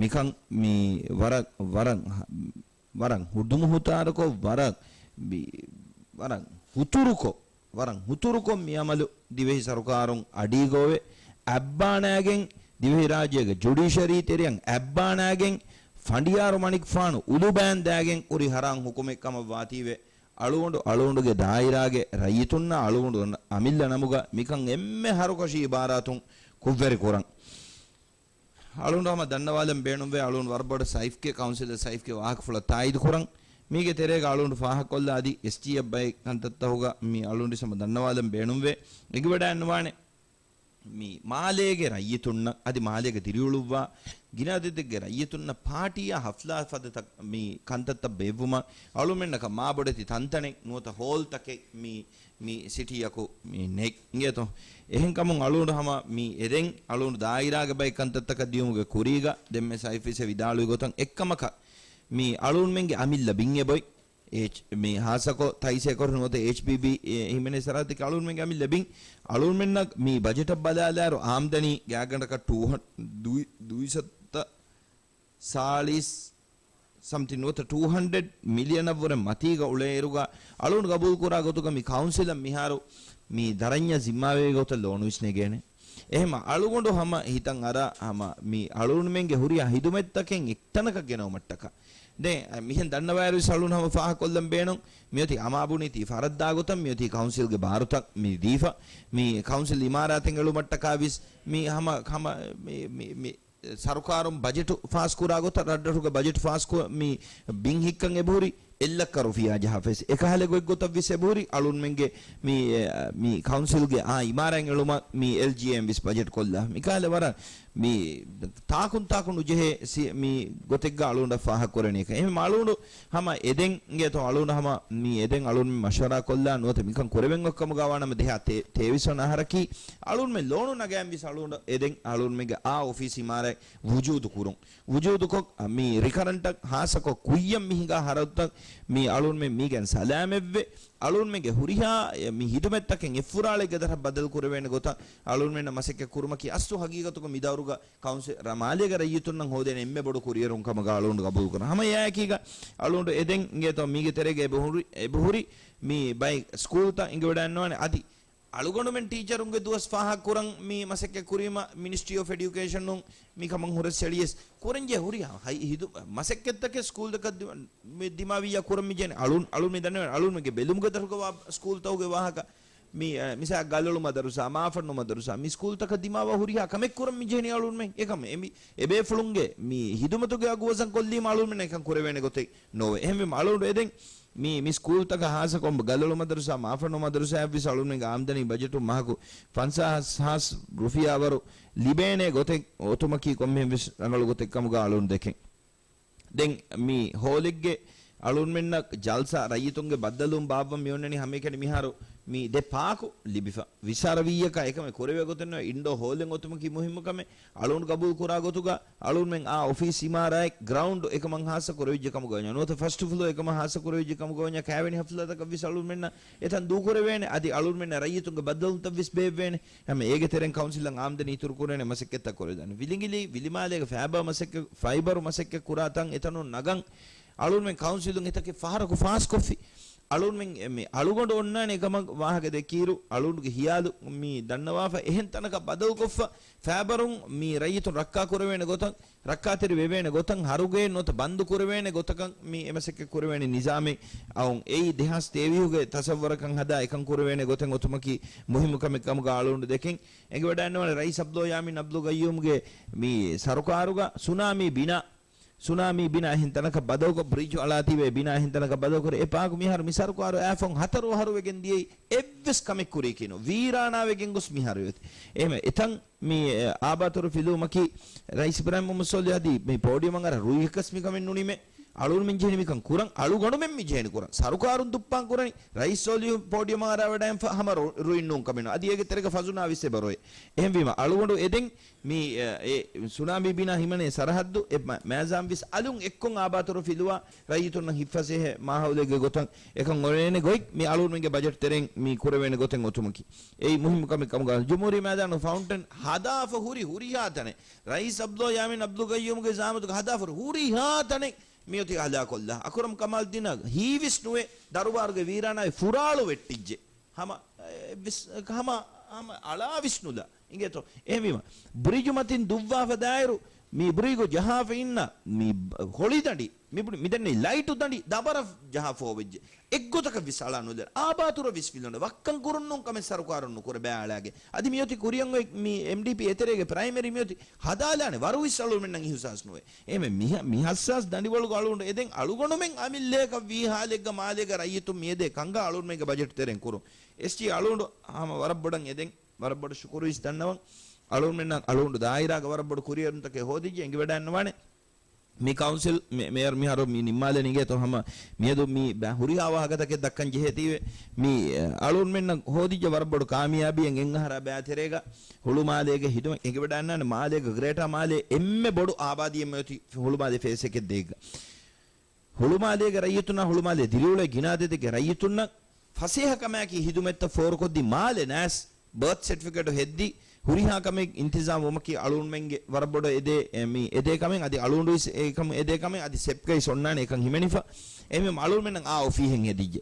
މިކަން މި ވަރަށް، ވަރަށް، ވަރަށް ހުދުމުހުތާރުކޮށް، ވަރަށް ބި-، ވަރަށް ހުތުރުކޮށް، ވަރަށް ހުތުރުކޮށް މި އަމަލު ދިވެހި ސަރުކާރުން އަޑީގައޮވެ، އަތްބާނާގެން ދިވެހިރާއްޖޭގެ ޖުޑިޝަރީ ތެރެއަށް އަތްބާނާގެން ފަނޑިޔާރު މަނިކުފާނު އުލުބައިން ދާގެން ހުރި ހަރާން ހުކުމެއް ކަމަށް ވާތީވެ، އަޅުގަނޑު، އަޅުގަނޑުގެ ދާއިރާގެ ރައްޔިތުންނާ އަޅުގަނޑު އަމިއްލަ ނަމުގަ މިކަން އެންމެ ހަރުކަށި އިބާރާތުން ކުށްވެރި ކުރަން. އަޅުގަނޑު ހަމަ ދަންނަވާލަން ބޭނުންވޭ، އަޅުގަނޑު ވަރަށް ބޮޑަށް ސައިފްގެ ކައުންސިލަށް ސައިފްގެ ވާހަކަފުޅަށް ތާއީދު ކުރަން. މީގެ ތެރޭގަ އަޅުގަނޑު ފާހަގަކޮށްލާ އަދި އެސްޖީއެފް ބައެއް ކަންތައްތަކުގަ މި އަޅުގަނޑު ހަމަ ދަންނަވާލަން ބޭނުންވޭ. އެނގިވަޑައިންނަވާނެ. މި މާލޭގެ ރައްޔިތުންނަށް އަދި މާލޭގެ ދިރިއުޅުއްވާ ގިނަ އަދަދެއްގެ ރައްޔިތުންނަށް ޕާޓީއާ ހަފްލާ ފަދަ ތަ-، މި ކަންތައްތައް ބޭއްވުމަށް އަޅުމެންނަކަށް މާބޮޑެތި ތަންތަނެއް ނުވަތަ ހޯލްތަކެއް މި، މި ސިޓީއަކު މި ނެތް އިނގޭތޯ. އެހެންކަމުން އަޅުގަނޑު ހަމަ މި އެދެން އަޅުގަނޑު ދާއިރާގެ ބައެއް ކަންތައްތަކަށް ދިޔުމުގެ ކުރީގަ ދެންމެ ސައިފް ވިސް ވިދާޅުވި ގޮތަށް އެއްކަމަކަށް މި އަޅުގަނޑުމެންގެ އަމިއްލަ ބިން އެބޮތް އެޗް، މި ހާއްސަކޮށް ތައިސޭކޮށް ނުވަތަ އެޗްޕީބީ އެ، ހިމެނޭ ސަރަހައްދެކެ އަޅުގަނޑުމެންގެ އަމިއްލަ ބިން. އަޅުގަނޑުމެންނަށް މި ބަޖެޓަށް ބަލާލާއިރު އާމްދަނީ ގާތްގަނޑަކަށް ޓޫ ހަން-، ދުއި-، ދުއިސައްތަ ސާޅީސް ސަމްތިން ނުވަތަ ޓޫ ހަންޑްރެޑް މިލިއަނަށްވުރެ މަތީގަ އުޅޭއިރުގަ އަޅުގަނޑު ގަބޫލުކުރާ ގޮތުގަ މި ކައުންސިލަށް މިހާރު މި ދަރަންޏަށް ޒިންމާވެރި ގޮތަށް ލޯނު ވިސްނެގޭނެ. އެހެމަ އަޅުގަނޑު ހަމަ ހިތަށް އަރާ ހަމަ މި އަޅުގަނޑުމެންގެ ހުރިހާ ހިދުމަތްތަކެއް އެއްތަނަކަށް ގެނައުމަށްޓަކާ. ދެން މިހެން ދަންނަވާއިރުވެސް އަޅުގަނޑު ހަމަ ފާހަގަކޮށްލަން ބޭނުން. މިއޮތީ އަމާބުނީތީ ފަރައްދާ ގޮތަށް މިއޮތީ ކައުންސިލްގެ ބާރުތައް މި ދީފަ. މި ކައުންސިލް އިމާރާތެއް އެޅުމަށްޓަކާ ވެސް މި ހަމަ، ހަމަ މި، މި، މި ސަރުކާރުން ބަޖެޓު ފާސްކުރާ ގޮތަށް، ރަށްރަށުގެ ބަޖެޓު ފާސްކު-، މި ބިން ހިއްކަން އެބަހުރި އެއްލައްކަ ރުފިޔާ ޖަހާފަވެސް އެކަހަލަ ގޮތްގޮތަށް ވެސް އެބަހުރި އަޅުންމެންގެ މި، މި ކައުންސިލްގެ އާ އިމާރާތް އެޅުމަށް މި އެލްޖީއެމް ވެސް ބަޖެޓް ކޮށްލާ. މިކަހަލަ ވަރަށް މި ތާކުން ތާކު ނުޖެހޭ ސި-، މި ގޮތެއްގަ އަޅުގަނޑަށް ފާހަގަކުރަނީ ކަން. އެހެން އަޅުގަނޑު ހަމަ އެދެން އިނގޭތޯ އަޅުގަނޑު ހަމަ މި އެދެން އަޅުން މި މަޝްވަރާ ކޮށްލާ ނުވަތަ މިކަން ކުރެވެން އޮތްކަމުގަ ވާނަމަ ދެހާ ތޭ-، ތޭވީސް ވަނަ އަހަރަކީ އަޅުންމެ ލޯނު ނަގައިން ވިސް އަޅުގަނޑު އެދެން އަޅުންމެގެ އާ އޮފީސް އިމާރާތް ވުޖޫދު ކުރުން. ވުޖޫދުކޮށް، މި ރިކަރަންޓަށް ހާއްސަކޮށް ކުއްޔަށް މި ހިނގާ ހަރަދުތައް މި އަޅުންމެން މީގެން ސަލާމަތްވެ، އަޅުންމެންގެ ހުރިހާ މި ހިދުމަތްތަކެއް އެއްފުރާޅެއްގެ ދަށަށް ބަދަލު ކުރެވޭނެ ގޮތަށް އަޅުންމެންނަށް މަސައްކަތް ކުރުމަކީ އަސްލު ހަގީގަތުގަ މި ދައުރުގަ ކައުންސިލް މާލޭގެ ރައްޔިތުންނަށް ހޯދޭނެ އެންމެ ބޮޑު ކުރިއެރުން ކަމުގަ އަޅުގަނޑު ގަބޫލު ކުރަން. ހަމަ އެއާއެކީގަ އަޅުގަނޑު އެދެން އިނގޭތޯ މީގެ ތެރޭގަ އެބަހުރި، އެބަހުރި މި ބައެއް ސްކޫލްތައް އިނގިވަޑައިންނަވާނެ. އަދި އަޅުގަނޑުމެން ޓީޗަރުންގެ ދުވަސް ފާހަގަ ކުރަން މި މަސައްކަތް ކުރީމަ މިނިސްޓްރީ އޮފް އެޑިއުކޭޝަނުން މި ކަމަށް ހުރެސް އެޅިޔަސް ކުރަންޖެހޭ ހުރިހާ ހައި ހިދު މަސައްކަތްތަކެއް ސްކޫލްތަކަށް ދި-، މި ދިމާވިއްޔާ ކުރަން މި ޖެހެނީ އަޅުން، އަޅުން މި ދަންނަވަން އަޅުންމެންގެ ބެލުމުގެ ދަށުގަ ވާ ސްކޫލްތަކުގެ ވާހަކަ. މި، އަ، މިސާ ގަލޮޅު މަދަރުސާ، މާފަންނު މަދަރުސާ، މި ސްކޫލްތަކަށް ދިމާވާ ހުރިހާ ކަމެއް ކުރަން މި ޖެހެނީ އަޅުންމެން. އެކަމް އެ މި އެބޭފުޅުންގެ މި ހިދުމަތުގެ އަގު ވަޒަން ކޮށްލީމަ އަޅުންމެން އެކަން ކުރެވޭނެ ގޮތެއް ނޯވޭ. އެހެންވީމަ އަޅުގަނޑު އެދެން މި، މި ސްކޫލްތަކަށް ހާއްސަކޮށް ގަލޮޅު މަދަރުސާ، މާފަންނު މަދަރުސާއަށްވެސް އަޅުންމެންގެ އާމްދަނީ ބަޖެޓުން މަހަކު ފަންސާސް ހާސް ރުފިޔާ ވަރު ލިބޭނެ ގޮތެއް އޮތުމަކީ ކޮންމެހެންވެސް ރަނގަޅު ގޮތެއް ކަމުގަ އަޅުގަނޑު ދެކެން. ދެން މި ހޯލެއްގެ އަޅުންމެންނަށް ޖަލްސާ ރައްޔިތުންގެ ބައްދަލުވުން ބާއްވަން މި އޮންނަނީ ހަމައެކަނި މިހާރު މި ދެ ޕާކު ލިބިފަ. ވިސާރަވިއްޔަކާ އެކަމެއް ކުރެވޭ ގޮތެއް ނުވޭ. އިންޑޯ ހޯލެއް އޮތުމަކީ މުހިއްމު ކަމެއް. އަޅުގަނޑު ގަބޫލު ކުރާ ގޮތުގަ އަޅުންމެން އާ އޮފީސް އިމާރާތް ގްރައުންޑް އެކަމަށް ހާއްސަ ކުރެވިއްޖެ ކަމުގަ ވަންޏާ، ނުވަތަ ފަސްޓް ފްލޯ އެކަމަށް ހާއްސަ ކުރެވިއްޖެ ކަމުގަ ވަންޏާ، ކައިވެނި ހަފްލާތަކަށް ވެސް އަޅުންމެންނަށް އެތަން ދޫކުރެވޭނެ. އަދި އަޅުންމެންނަށް ރައްޔިތުންގެ ބައްދަލުވުންތައް ވެސް ބޭއްވޭނެ. ހަމަ އޭގެ ތެރެއިން ކައުންސިލަށް އާމްދަނީ އިތުރު ކުރޭނެ މަސައްކަތްތައް ކުރެވިދާނެ. ވިލިނގިލި، ވިލިމާލޭގެ ފައިބަރު މަސައްކަ-، ފައިބަރު މަސައްކަތް ކުރާ ތަން އެތަނުން ނަގަން އަޅުންމެން ކައުންސިލުން އެތަކެއް ފަހަރަކު ފާސްކޮށްފި. އަޅުންމެން މި އަޅުގަނޑު އޮންނާނެ ކަމަށް ވާހަކަ ދެއްކިއިރު، އަޅުގަނޑުގެ ހިޔާލު މި ދަންނަވާފަ އެހެން ތަނަކަށް ބަދަލުކޮށްފަ، ފައިބަރުން މި ރައްޔިތުން ރައްކާ ކުރެވޭނެ ގޮތަށް، ރައްކާތެރި ވެވޭނެ ގޮތަށް، ހަރުގެ ނުވަތަ ބަންދު ކުރެވޭނެ ގޮތަކަށް މި އެމަސައްކަތް ކުރެވޭނެ ނިޒާމެއް އައުން އެއީ ދެހާސް ތޭވީހުގެ ތަސައްވަރަކަށް ހަދާ އެކަން ކުރެވޭނެ ގޮތެއް އޮތުމަކީ މުހިއްމު ކަމެއް ކަމުގަ އަޅުގަނޑު ދެކެން. އެނގިވަޑައިންނަވާނެ ރައީސް އަބްދުﷲ ޔާމީން އަބްދުލް ގައްޔޫމްގެ މި ސަރުކާރުގަ ސުނާމީ ބިނާ، ސުނާމީ ބިނާ އެހެން ތަނަކަށް ބަދަލުކޮށް، ބްރިޖު އަޅާތީވެ ބިނާ އެހެން ތަނަކަށް ބަދަލުކުރޭ. އެ ޕާކު މިހާރު މި ސަރުކާރު އައިފަހުން ހަތަރު އަހަރު ވެގެން ދިޔައީ އެއްވެސް ކަމެއް ކުރީކީ ނޫން. ވީރާނާވެގެން ގޮސް މިހާރު އޮތީ. އެހެންވެ އެތަން މި، އެ، އާބާތުރު ފިލުވުމަކީ ރައީސް އިބްރާހިމް މުހައްމަދު ސޯލިހު އަދި މި ޕޯޑިއަމަށް އަރާ ރުއިހަކަސް މިކަމެއް ނޫނީމޭ. އަޅުގަނޑުމެން ޖެހެނީ މިކަން ކުރަން، އަޅުގަނޑުމެން މި ޖެހެނީ ކުރަން. ސަރުކާރުން ދުއްޕާން ކުރަނީ ރައީސް ސޯލިހު ޕޯޑިއަމަށް އަރާވަޑައިގެންފަ ހަމަ ރު-، ރުއިން ނޫން ކަމެއް ނޫން. އަދި އޭގެ ތެރޭގަ ފަޒުނާ ވެސް އެބަ ރޮއެ. އެހެންވީމަ އަޅުގަނޑު އެދެން މި، އެ، އެ، ސުނާމީ ބިނާ ހިމަނޭ ސަރަހައްދު އެ މަ-، މައިޒާން ވެސް އަލުން އެއްކޮށް އާބާތުރު ފިލުވާ ރައްޔިތުންނަށް ހިތްފަސޭހަ މާހައުލެއްގެ ގޮތަށް އެކަން އޮވޭނެ ގޮތް މި އަޅުގަނޑުމެންގެ ބަޖެޓް ތެރެއިން މި ކުރެވޭނެ ގޮތެއް އޮތުމަކީ. އެއީ މުހިއްމު ކަމެއް ކަމުގަ ޖުމްހޫރިއްޔާ މައިދާނު ފައުންޓެން ހަދާފަ ހުރި ހުރިހާ ތަނެއް ރައީސް އަބްދުﷲ ޔާމީން އަބްދުލް ގައްޔޫމްގެ ޒައާމަތުގަ ހަދާފަ ހުރި ހުރިހާ ތަނެއް މިއޮތީ ހަލާކޮށްލާ. އަކުރަމް ކަމާލްދީނަށް ހީވެސް ނުވޭ ދަރުބާރުގެ ވީރާނާއި ފުރާޅު ވެއްޓިއްޖެ. ހަމަ، އެ، ވިސް-، ހަމަ، ހަމަ އަޅާ ވިސްނުލާ. އިނގޭތޯ؟ އެހެންވީމަ، ބްރިޖު މަތިން ދުއްވާފަ ދާއިރު، މި ބްރިޖު ޖަހާފަ އިންނަ، މި ބ-، ހޮޅިދަނޑި، މި ބު-، މި ދެންނެވި ލައިޓު ދަނޑި ދަބަރަށް ޖަހާފަ ހޮވެއްޖެ. އެއްގޮތަކަށް ވިސް އަޅާ ނުލެރ. އާބާތުރަށް ވިސް ފިލުނެ. ވައްކަން ކުރުން ނޫން ކަމެއް ސަރުކާރުން ނުކުރެ ބައި އަޅާގެ. އަދި މިއޮތީ ކުރިއަށް އޮތް މި އެމްޑީޕީ އެތެރޭގެ ޕްރައިމަރީ މިއޮތީ ހަދާލާނެ ވަރު ވިސް އަޅުގަނޑުމެންނަށް އިހުސާސް ނުވޭ. އެހެންވެ މި ހަ-، މި ހައްސާސް ދަނޑިވަޅުގަ އަޅުގަނޑު އެދެން އަޅުގަނޑުމެން އަމިއްލައަކަށް ވީ ހާލެއްގަ މާލޭގަ ރައްޔިތުން މިއެދޭ ކަންކަން އަޅުގަނޑުމެންގެ ބަޖެޓް ތެރެއިން ކުރުން. އެސްޓީ އަޅުގަނޑު ހަމަ ވަރަށް ބޮޑަށް އެދެން، ވަރަށް ބޮޑަށް ޝުކުރު ވިސް ދަންނަވަން. އަޅުގަނޑުމެންނަށް އަޅުގަނޑު ދާއިރާގަ ވަރަށް ބޮޑު ކުރިއެރުންތަކެއް ހޯދިއްޖެ. އެނގިވަޑައިންނަވާނެ. މި ކައުންސިލް މެ-، މޭޔަރު މިހާރު މި ނިންމާލެ ނިނގޭތޯ ހަމަ މިއަދު މި ބަ-، ހުރިހާ ވާހަކަތަކެއް ދައްކަން ޖެހޭތީވެ. މި، އަ، އަޅުގަނޑުމެންނަށް ހޯދިއްޖެ ވަރަށް ބޮޑު ކާމިޔާބީއެއް އެއް އަހަރާ ބައިތެރޭގަ ހުޅުމާލޭގެ ހިދުމަތް އެނގިވަޑައިންނާނެ. މާލޭގަ ގްރޭޓާ މާލޭ އެންމެ ބޮޑު އާބާދީއެއް މިއޮތީ ހުޅުމާލޭ ފޭސް އެކެއް ދޭއްގަ. ހުޅުމާލޭގެ ރައްޔިތުންނާ ހުޅުމާލޭ ދިރިއުޅޭ ގިނަ އަދަދެއްގެ ރައްޔިތުންނަށް ފަސޭހަކަމާއެކީ ހިދުމަތްތައް ފޯރުކޮށްދީ މާލެ ނައިސް ބާތު ސެޓްފިކެޓު ހެއްދި ހުރިހާ ކަމެއް އިންތިޒާމް ވުމަކީ އަޅުގަނޑުމެންގެ ވަރަށް ބޮޑަށް އެދޭ، އެ، މި އެދޭ ކަމެއް. އަދި އަޅުގަނޑުވެސް އެކަމު އެދޭ ކަމެއް. އަދި ސެޕްގައިސް އޮންނާނެ އެކަން ހިމެނިފަ. އެހެންވީމަ އަޅުގަނޑުމެންނަށް އާ އޮފީހެއް ހެދިއްޖެ.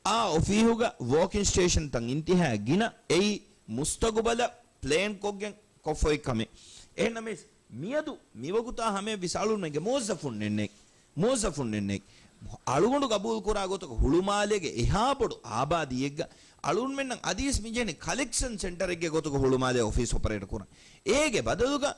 އާ އޮފީހުގަ ވޯކިން ސްޓޭޝަންތައް އިންތިހާއަށް ގިނަ އެއީ މުސްތަގުބަލަށް ޕްލޭން ކޮށްގެން ކޮށްފައި ކަމެއް. އެހެންނަމަވެސް، މިއަދު މިވަގުތާ ހަމަޔަށް ވިސް އަޅުގަނޑުމެންގެ މުވައްޒަފުންނެއް ނެތް. މުވައްޒަފުންނެއް ނެތް. އަޅުގަނޑު ގަބޫލުކުރާ ގޮތަކަށް ހުޅުމާލޭގެ އެހާ ބޮޑު އާބާދީއެއްގަ އަޅުގަނޑުމެންނަށް އަދިވެސް މިޖެހެނީ ކަލެކްޝަން ސެންޓަރެއްގެ ގޮތުގަ ހުޅުމާލޭ އޮފީސް އޮޕަރޭޓް ކުރަން. އޭގެ ބަދަލުގަ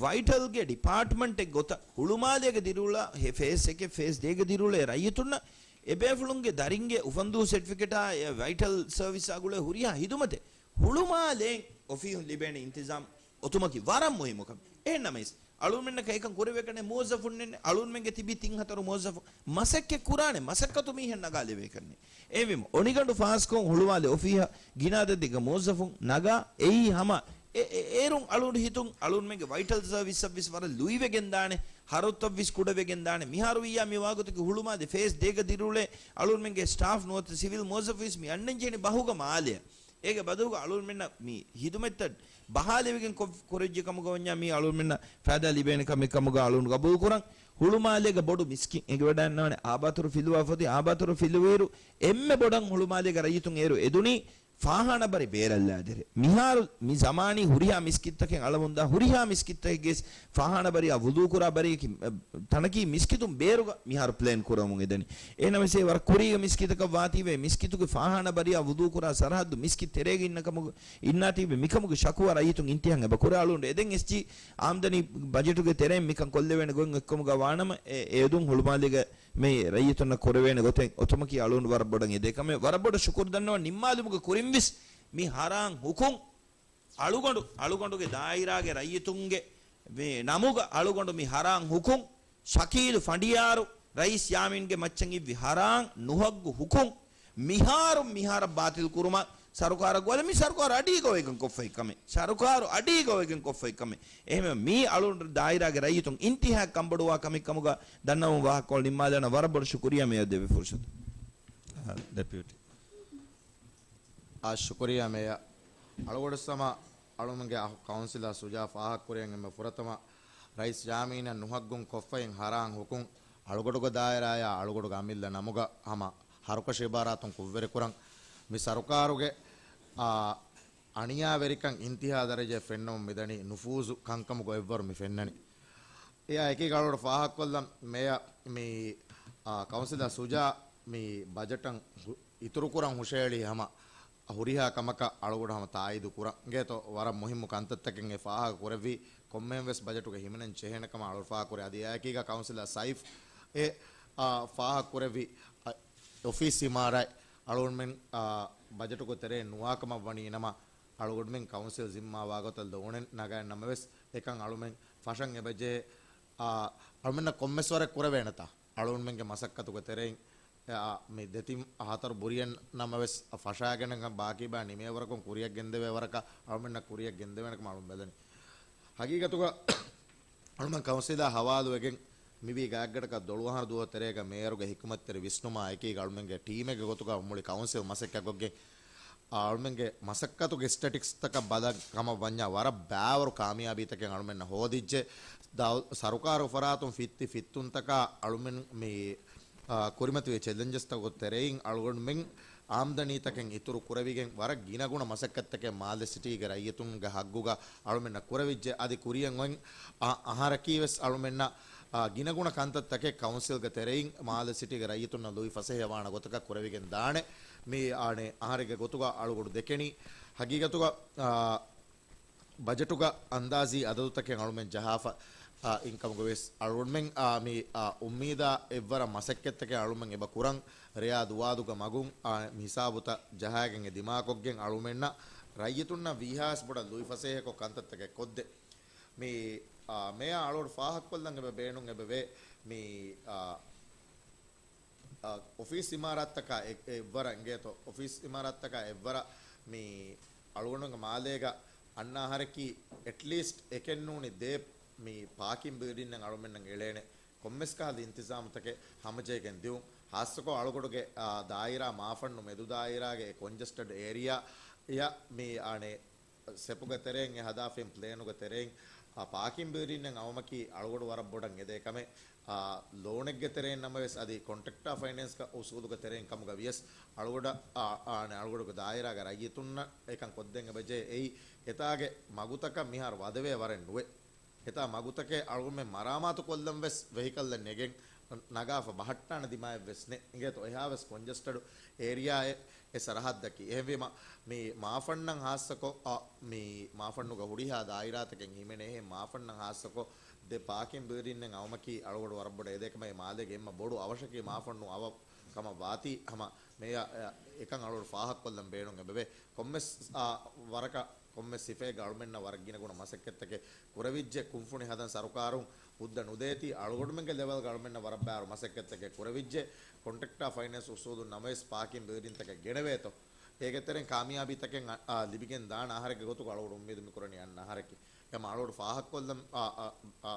ވައިޓަލްގެ ޑިޕާޓްމަންޓެއް ގޮތަށް ހުޅުމާލޭގެ ދިރިއުޅާ ހެ-، ފޭސް އެކެއް ފޭސް ދޭގެ ދިރިއުޅޭ ރައްޔިތުންނަށް އެބޭފުޅުންގެ ދަރިންގެ އުފަންދޫ ސެޓްފިކެޓާ އެ ވައިޓަލް ސަރވިސްއާ ގުޅޭ ހުރިހާ ހިދުމަތެއް ހުޅުމާލޭން އޮފީހުން ލިބޭނެ އިންތިޒާމް އޮތުމަކީ ވަރަށް މުހިއްމު ކަމެއް. އެހެންނަމަވެސް، އަޅުގަނޑުމެންނަކަށް އެކަން ކުރެވޭކަށް ނެތް. މުވައްޒަފުންނެއް ނެތް. އަޅުގަނޑުމެންގެ ތިބީ ތިން ހަތަރު މުވައްޒަފުން މަސައްކަތް ކުރާނެ، މަސައްކަތު މީހެއް ނަގާލެވޭކަށް ނެތް. އެހެންވީމަ، އޮނިގަނޑު ފާސްކޮށް ހުޅުމާލެ އޮފީހަށް ގިނަ އަދަދެއްގެ މުވައްޒަފުން ނަގާ، އެއީ ހަމަ އެ، އެ، އޭރުން އަޅުގަނޑު ހިތުން އަޅުގަނޑުމެންގެ ވައިޓަލް ސަރވިސްއަށްވެސް ވަރަށް ލުއިވެގެން ދާނެ، ހަރުތައްވެސް ކުޑަވެގެން ދާނެ. މިހާރު ވިއްޔާ މި ވާގޮތަކީ ހުޅުމާލެ ފޭސް ދޭގަ ދިރިއުޅޭ އަޅުގަނޑުމެންގެ ސްޓާފް ނުވަތަ ސިވިލް މުވައްޒަފުވެސް މި އަންނަން ޖެހެނީ ބަހުގަ މާލެއަށް. އޭގެ ބަދަލުގަ އަޅުގަނޑުމެންނަށް މި ހިދުމަތްތައް ބަހާލެވިގެން ކޮށް، ކުރެއްވިއްޖެ ކަމުގަ ވަންޏާ މީ އަޅުގަނޑުމެންނަށް ފައިދާ ލިބޭނެ ކަމެއް ކަމުގަ އަޅުގަނޑު ގަބޫލު ކުރަން. ހުޅުމާލޭގަ ބޮޑު މިސްކިތް އެނގިވަޑައިގަންނަވާނެ އާބާތުރު ފިލުވާ ފޮތި. އާބާތުރު ފިލުވިއިރު އެންމެ ބޮޑަށް ހުޅުމާލޭގަ ރައްޔިތުން އޭރު އެދުނީ ފާހާނަ ބަރި ބޭރަށްލާދެރޭ. މިހާރު މި ޒަމާނީ ހުރިހާ މިސްކިތްތަކެއް އަޅަމުންދާ، ހުރިހާ މިސްކިތްތަކެއްގެ ފާހާނަ ބަރީއާ ވުޟޫ ކުރާ ބަރީގެ ތަނަކީ މިސްކިތުން ބޭރުގަ މިހާރު ޕްލޭން ކުރަމުން އެދެނީ. އެހެންނަމަވެސް އެ ވަރަށް ކުރީގެ މިސްކިތަކަށް ވާތީވެ، މިސްކިތުގެ ފާހާނަ ބަރީއާ ވުޟޫ ކުރާ ސަރަހައްދު މިސްކިތް ތެރޭގަ އިންނަ ކަމުގަ، އިންނާތީވެ، މިކަމުގެ ޝަކުވާ ރައްޔިތުން އިންތިހާއަށް އެބަ ކުރޭ. އަޅުގަނޑު އެދެން އެސްޖީ އާމްދަނީ ބަޖެޓުގެ ތެރެއިން މިކަން ކޮށްލެވޭނެ ގޮތް އޮތްކަމުގަ ވާނަމަ، އެ، އެ އެދުން ހުޅުމާލޭގަ މި ރައްޔިތުންނަށް ކުރެވޭނެ ގޮތެއް އޮތުމަކީ އަޅުގަނޑު ވަރަށް ބޮޑަށް އެދޭ ކަމެއް. ވަރަށް ބޮޑަށް ޝުކުރު ދަންނަވަން. ނިންމާލުމުގެ ކުރިންވެސް މި ހަރާން ހުކުން އަޅުގަނޑު، އަޅުގަނޑުގެ ދާއިރާގެ ރައްޔިތުންގެ މި ނަމުގަ އަޅުގަނޑު މި ހަރާން ހުކުން ޝަކީލު ފަނޑިޔާރު ރައީސް ޔާމީންގެ މައްޗަށް އިއްވި ހަރާން ނުހައްގު ހުކުން މިހާރު މިހާރަށް ބާތިލް ކުރުމަށް ސަރުކާރަށް ގޮވާލަން. މި ސަރުކާރު އަޑީގަ އޮވެގެން ކޮށްފައި ކަމެއް. ސަރުކާރު އަޑީގަ އޮވެގެން ކޮށްފައި ކަމެއް. އެހެންވެ މީ އަޅުގަނޑު ދާއިރާގެ ރައްޔިތުން އިންތިހާއަށް ކަންބޮޑުވާ ކަމެއް ކަމުގަ ދަންނަވަން ވާހަކަކޮޅު ނިންމާލާނަން. ވަރަށް ބޮޑަށް ޝުކުރިއްޔާ މޭޔަރ ދެއްވި ފުރުސަތު. އާ، ޑެޕިއުޓީ. އާ، ޝުކުރިއްޔާ މޭޔަރ. އަޅުގަނޑު ސަމާ އަޅުމެންގެ އަޚު ކައުންސިލަރ ސުޖާ ފާހަގަކުރިއަށް އެންމެ ފުރަތަމަ ރައީސް ޔާމީނަށް ނުހައްގުން ކޮށްފައިން ހަރާން ހުކުން އަޅުގަޑުގެ ދާއިރާޔާ އަޅުގަޑުގެ އަމިއްލަ ނަމުގަ ހަމަ ހަރުކަށި އިބާރާތުން ކުށްވެރިކުރަން. މި ސަރުކާރުގެ، އާ، އަނިޔާވެރިކަން އިންތިހާ ދަރަޖައެއް ފެންނަމުން މިދަނީ ނުފޫޒު ކަންކަމުގަ އެއްވަރު މި ފެންނަނީ. އެއާ އެކީގަ އަޅުގަޑު ފާހަގަކޮށްލަން މޭޔަރ މި، އާ، ކައުންސިލަރ ސުޖާ މި ބަޖެޓަށް ހު-، އިތުރުކުރަން ހުށައެޅީ ހަމަ ހުރިހާ ކަމަކަށް އަޅުގަޑު ހަމަ ތާއީދު ކުރަން. އިނގޭތޯ ވަރަށް މުހިއްމު ކަންތައްތަކެއް އެ ފާހަގަ ކުރެއްވީ ކޮންމެހެން ވެސް ބަޖެޓުގަ ހިމެނެން ޖެހޭނެ ކަމަށް އަޅުގަޑު ފާހަގަ ކުރޭ. އަދި އެއާއެކީގަ ކައުންސިލަރ ސައިފް އެ، އާ، ފާހަގަ ކުރެއްވި، އަ، އޮފީސް އިމާރާތް އަޅުގަނޑުމެން، އާ، ބަޖެޓުގެ ތެރެއިން ނުވާކަމަށް ވަނީ ނަމަ، އަޅުގަނޑުމެން ކައުންސިލް ޒިންމާ ވާގޮތަށް ލޯނެއް ނަގައި ނަމަވެސް، އެކަން އަޅުމެން ފަށަން އެބަޖެހޭ، އާ، އަޅުމެންނަށް ކޮންމެސް ވަރެއް ކުރެވޭނެތާ؟ އަޅުގަނޑުމެންގެ މަސައްކަތުގެ ތެރެއިން، އާ، މި ދެތިން ހަތަރު ބުރިއެއް ނަމަވެސް، ފަށާގެން ބާކީ ބާ ނިމޭވަރަކުން ކުރިއަށް ގެންދެވޭ ވަރަކަށް އަޅުމެންނަށް ކުރިއަށް ގެންދެވޭނެ ކަމަށް އަޅުމެން ބެލެނީ. ހަގީގަތުގަ އަޅުމެން ކައުންސިލާ ހަވާލުވެގެން މިވީ ގާތްގަޑަކަށް ދޮޅު އަހަރު ދުވަހު ތެރޭގަ މޭޔަރުގެ ހިކުމަތްތެރި ވިސްނުމާ އެކީގަ އަޅުމެންގެ ޓީމެއްގެ ގޮތުގަ މުޅި ކައުންސިލް މަސައްކަތްކޮށްގެން، އަޅުމެންގެ މަސައްކަތުގެ ސްޓެޓިކްސްތަކަށް ބަލާ ކަމަށް ވަންޏާ ވަރަށް ބާވަރު ކާމިޔާބީތަކެއް އަޅުމެންނަށް ހޯދިއްޖެ. ދައު-، ސަރުކާރު ފަރާތުން ފިއްތި ފިއްތުންތަކާ އަޅުމެން މި، އާ، ކުރިމަތިވި ޗެލެންޖަސްތަކުގެ ތެރެއިން އަޅުގަނޑުމެން އާމްދަނީތަކެއް އިތުރު ކުރެވިގެން ވަރަށް ގިނަގުނަ މަސައްކަތްތަކެއް މާލެ ސިޓީގެ ރައްޔިތުންގެ ހައްގުގަ އަޅުމެންނަށް ކުރެވިއްޖެ. އަދި ކުރިއަށް އޮތް އަ-، އަހަރަކީ ވެސް އަޅުމެންނަށް، އާ، ގިނަގުނަ ކަންތައްތަކެއް ކައުންސިލްގެ ތެރެއިން މާލެ ސިޓީގެ ރައްޔިތުންނަށް ލުއި ފަސޭހަވާނެ ގޮތަކަށް ކުރެވިގެން ދާނެ. މި އާނެ އަހަރެއްގެ ގޮތުގަ އަޅުގަޑު ދެކެނީ. ހަގީގަތުގަ، އާ، ބަޖެޓުގަ އަންދާޒީ އަދަދުތަކެއް އަޅުމެން ޖަހާފަ، އާ، އިންކަމުގަ ވެސް އަޅުމެން، އާ، މި، އާ، އުއްމީދާ އެއްވަރަށް މަސައްކަތްތަކެއް އަޅުމެން އެބަ ކުރަން. ރެޔާ ދުވާދުގަ މަގުން، އާ، މި ހިސާބުތައް ޖަހާގެން އެ ދިމާކޮށްގެން އަޅުމެންނަށް ރައްޔިތުންނަށް ވީހާސް ބޮޑަށް ލުއި ފަސޭހަކޮށް ކަންތައްތަކެއް ކޮށްދޭ. މި، އާ، މޭޔަރ އަޅުގަޑު ފާހަގަކޮށްލަން އެބަ ބޭނުން އެބަވޭ. މި، އާ، އާ، އޮފީސް އިމާރާތްތަކާ އެ-، އެ-، އެއްވަރަށް އިނގޭތޯ، އޮފީސް އިމާރާތްތަކާ އެއްވަރަށް މި އަޅުގަނޑުގެ މާލޭގަ އަންނަ އަހަރަކީ އެޓްލީސްޓް އެކެއް ނޫނީ ދޭއް މި ޕާކިން ބިލްޑިންއެއް އަޅުމެންނަށް އެޅޭނެ. ކޮންމެސް ކަހަލަ އިންތިޒާމުތަކެއް ހަމަޖެހިގެން ދިއުން. ހާއްސަކޮށް އަޅުގަޑުގެ، އާ، ދާއިރާ މާފަންނު މެދު ދާއިރާގެ އެ ކޮންޖެސްޓެޑް އޭރިއާ އެއަށް މި އާނެ ސެޕުގެ ތެރެއިން އެ ހަދާފައި ޕްލޭނުގެ ތެރެއިން، އާ، ޕާކިން ބިލްޑިންއެއް އައުމަކީ އަޅުގަޑު ވަރަށް ބޮޑަށް އެދޭ ކަމެއް. އާ، ލޯނެއްގެ ތެރެއިން ނަމަވެސް އަދި ކޮންޓްރެކްޓާ ފައިނޭންސްގެ އުސޫލުގެ ތެރެއިން ކަމުގަ ވިޔަސް އަޅުގަޑަށް، އާ، އާނެ އަޅުގަޑުގެ ދާއިރާގެ ރައްޔިތުންނަށް އެކަން ކޮށްދޭން އެބަޖެހޭ. އެއީ އެތާގެ މަގުތަކަށް މިހާރު ވަދެވޭ ވަރެއް ނުވޭ. އެތާ މަގުތަކެއް އަޅުގަނޑުމެން މަރާމާތު ކޮށްލަން ވެސް ވެހިކަލްއެއް ނެގެން ނަގާފަ ބަހައްޓާނެ ދިމާއެއް ވެސް ނެތް. އިނގޭތޯ އެހާ ވެސް ކޮންޖެސްޓެޑް އޭރިއާއެއް އެ ސަރަހައްދަކީ. އެހެންވީމަ، މި މާފަންނަށް ހާއްސަކޮށް، އަ، މި މާފަންނުގަ ހުރިހާ ދާއިރާތަކެއް ހިމެނޭހެން މާފަންނަށް ހާއްސަކޮށް ދެ ޕާކިން ބިލްޑިންއެއް އައުމަކީ އަޅުގަޑު ވަރަށް ބޮޑަށް އެދޭ ކަމަށް އެ މާލޭގެ އެންމެ ބޮޑު އަވަށަކީ މާފަންނު އަވަށް ކަމަށް ވާތީ ހަމަ މޭޔަ، އެ، އެކަން އަޅުގަޑު ފާހަގަކޮށްލަން ބޭނުން އެބަވޭ. ކޮންމެސް، އާ، ވަރަކަށް ކޮންމެސް ސިފައެއްގަ އަޅުމެންނަށް ވަރަށް ގިނަގުނަ މަސައްކަތްތަކެއް ކުރެވިއްޖެ. ކުންފުނި ހަދަން ސަރުކާރުން ހުއްދަ ނުދޭތީ، އަޅުގަޑުމެންގެ ލެވެލްގަ އަޅުމެންނަށް ވަރަށް ބާރު މަސައްކަތްތަކެއް ކުރެވިއްޖެ. ކޮންޓްރެކްޓާ ފައިނޭންސް އުސޫލުން ނަމަވެސް ޕާކިން ބިލްޑިންތަކެއް ގެނެވޭތޯ. އޭގެ ތެރެއިން ކާމިޔާބީތަކެއް އަ، އަ، ލިބިގެން ދާން އަހަރެއްގެ ގޮތުގަ އަޅުގަޑު އުއްމީދު މިކުރަނީ އަންނަ އަހަރަކީ. އެމަ އަޅުގަޑު ފާހަގަކޮށްލަން އަ، އަ، އަ،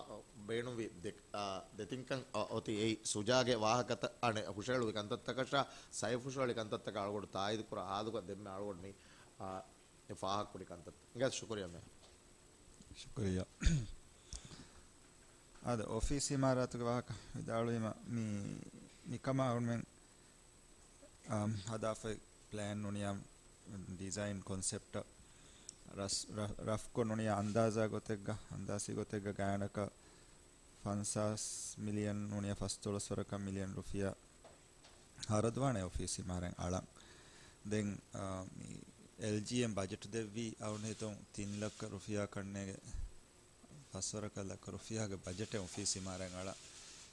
ބޭނުންވި ދެ، އަ، ދެތިންކަން އަ، އޮތީ އެއީ ސުޖާގެ ވާހަކަތައް އަނެއް ހުށަހެޅުވި ކަންތައްތަކަށާ ސައިފް ހުށަހެޅި ކަންތައްތަކަށް އަޅުގަޑު ތާއީދުކުރާ ހާލުގަ ދެންމެ އަޅުގަޑު މި އަ، އެ ފާހަގަކުރި ކަންތައް. އިނގޭތަ ޝުކުރިއްޔާ މޭ. ޝުކުރިއްޔާ. އާދެ، އޮފީސް އިމާރާތުގެ ވާހަކަ ވިދާޅުވީމަ މި، މިކަމާ އަޅުމެން، އާ، ހަދާފައި ޕްލޭން ނޫނިޔާ ޑިޒައިން ކޮންސެޕްޓަށް ރަސް-، ރަ-، ރަފްކޮށް ނޫނިޔާ އަންދާޒާ ގޮތެއްގަ، އަންދާސީ ގޮތެއްގަ ގާތްގަނޑަކަށް ފަންސާސް މިލިއަން ނޫނިޔާ ފަސްދޮޅަސް ވަރަކަށް މިލިއަން ރުފިޔާ ހަރަދުވާނެ އޮފީސް އިމާރާތް އަޅަން. ދެން، އާ، މި އެލްޖީއެމް ބަޖެޓް ދެއްވީ އަޅުގަނޑު ހިތުން ތިން ލައްކަ ރުފިޔާ ކަންނޭގެ ފަސްވަރަކަށް ލައްކަ ރުފިޔާގެ ބަޖެޓެއް އޮފީސް އިމާރާތް އަޅަން.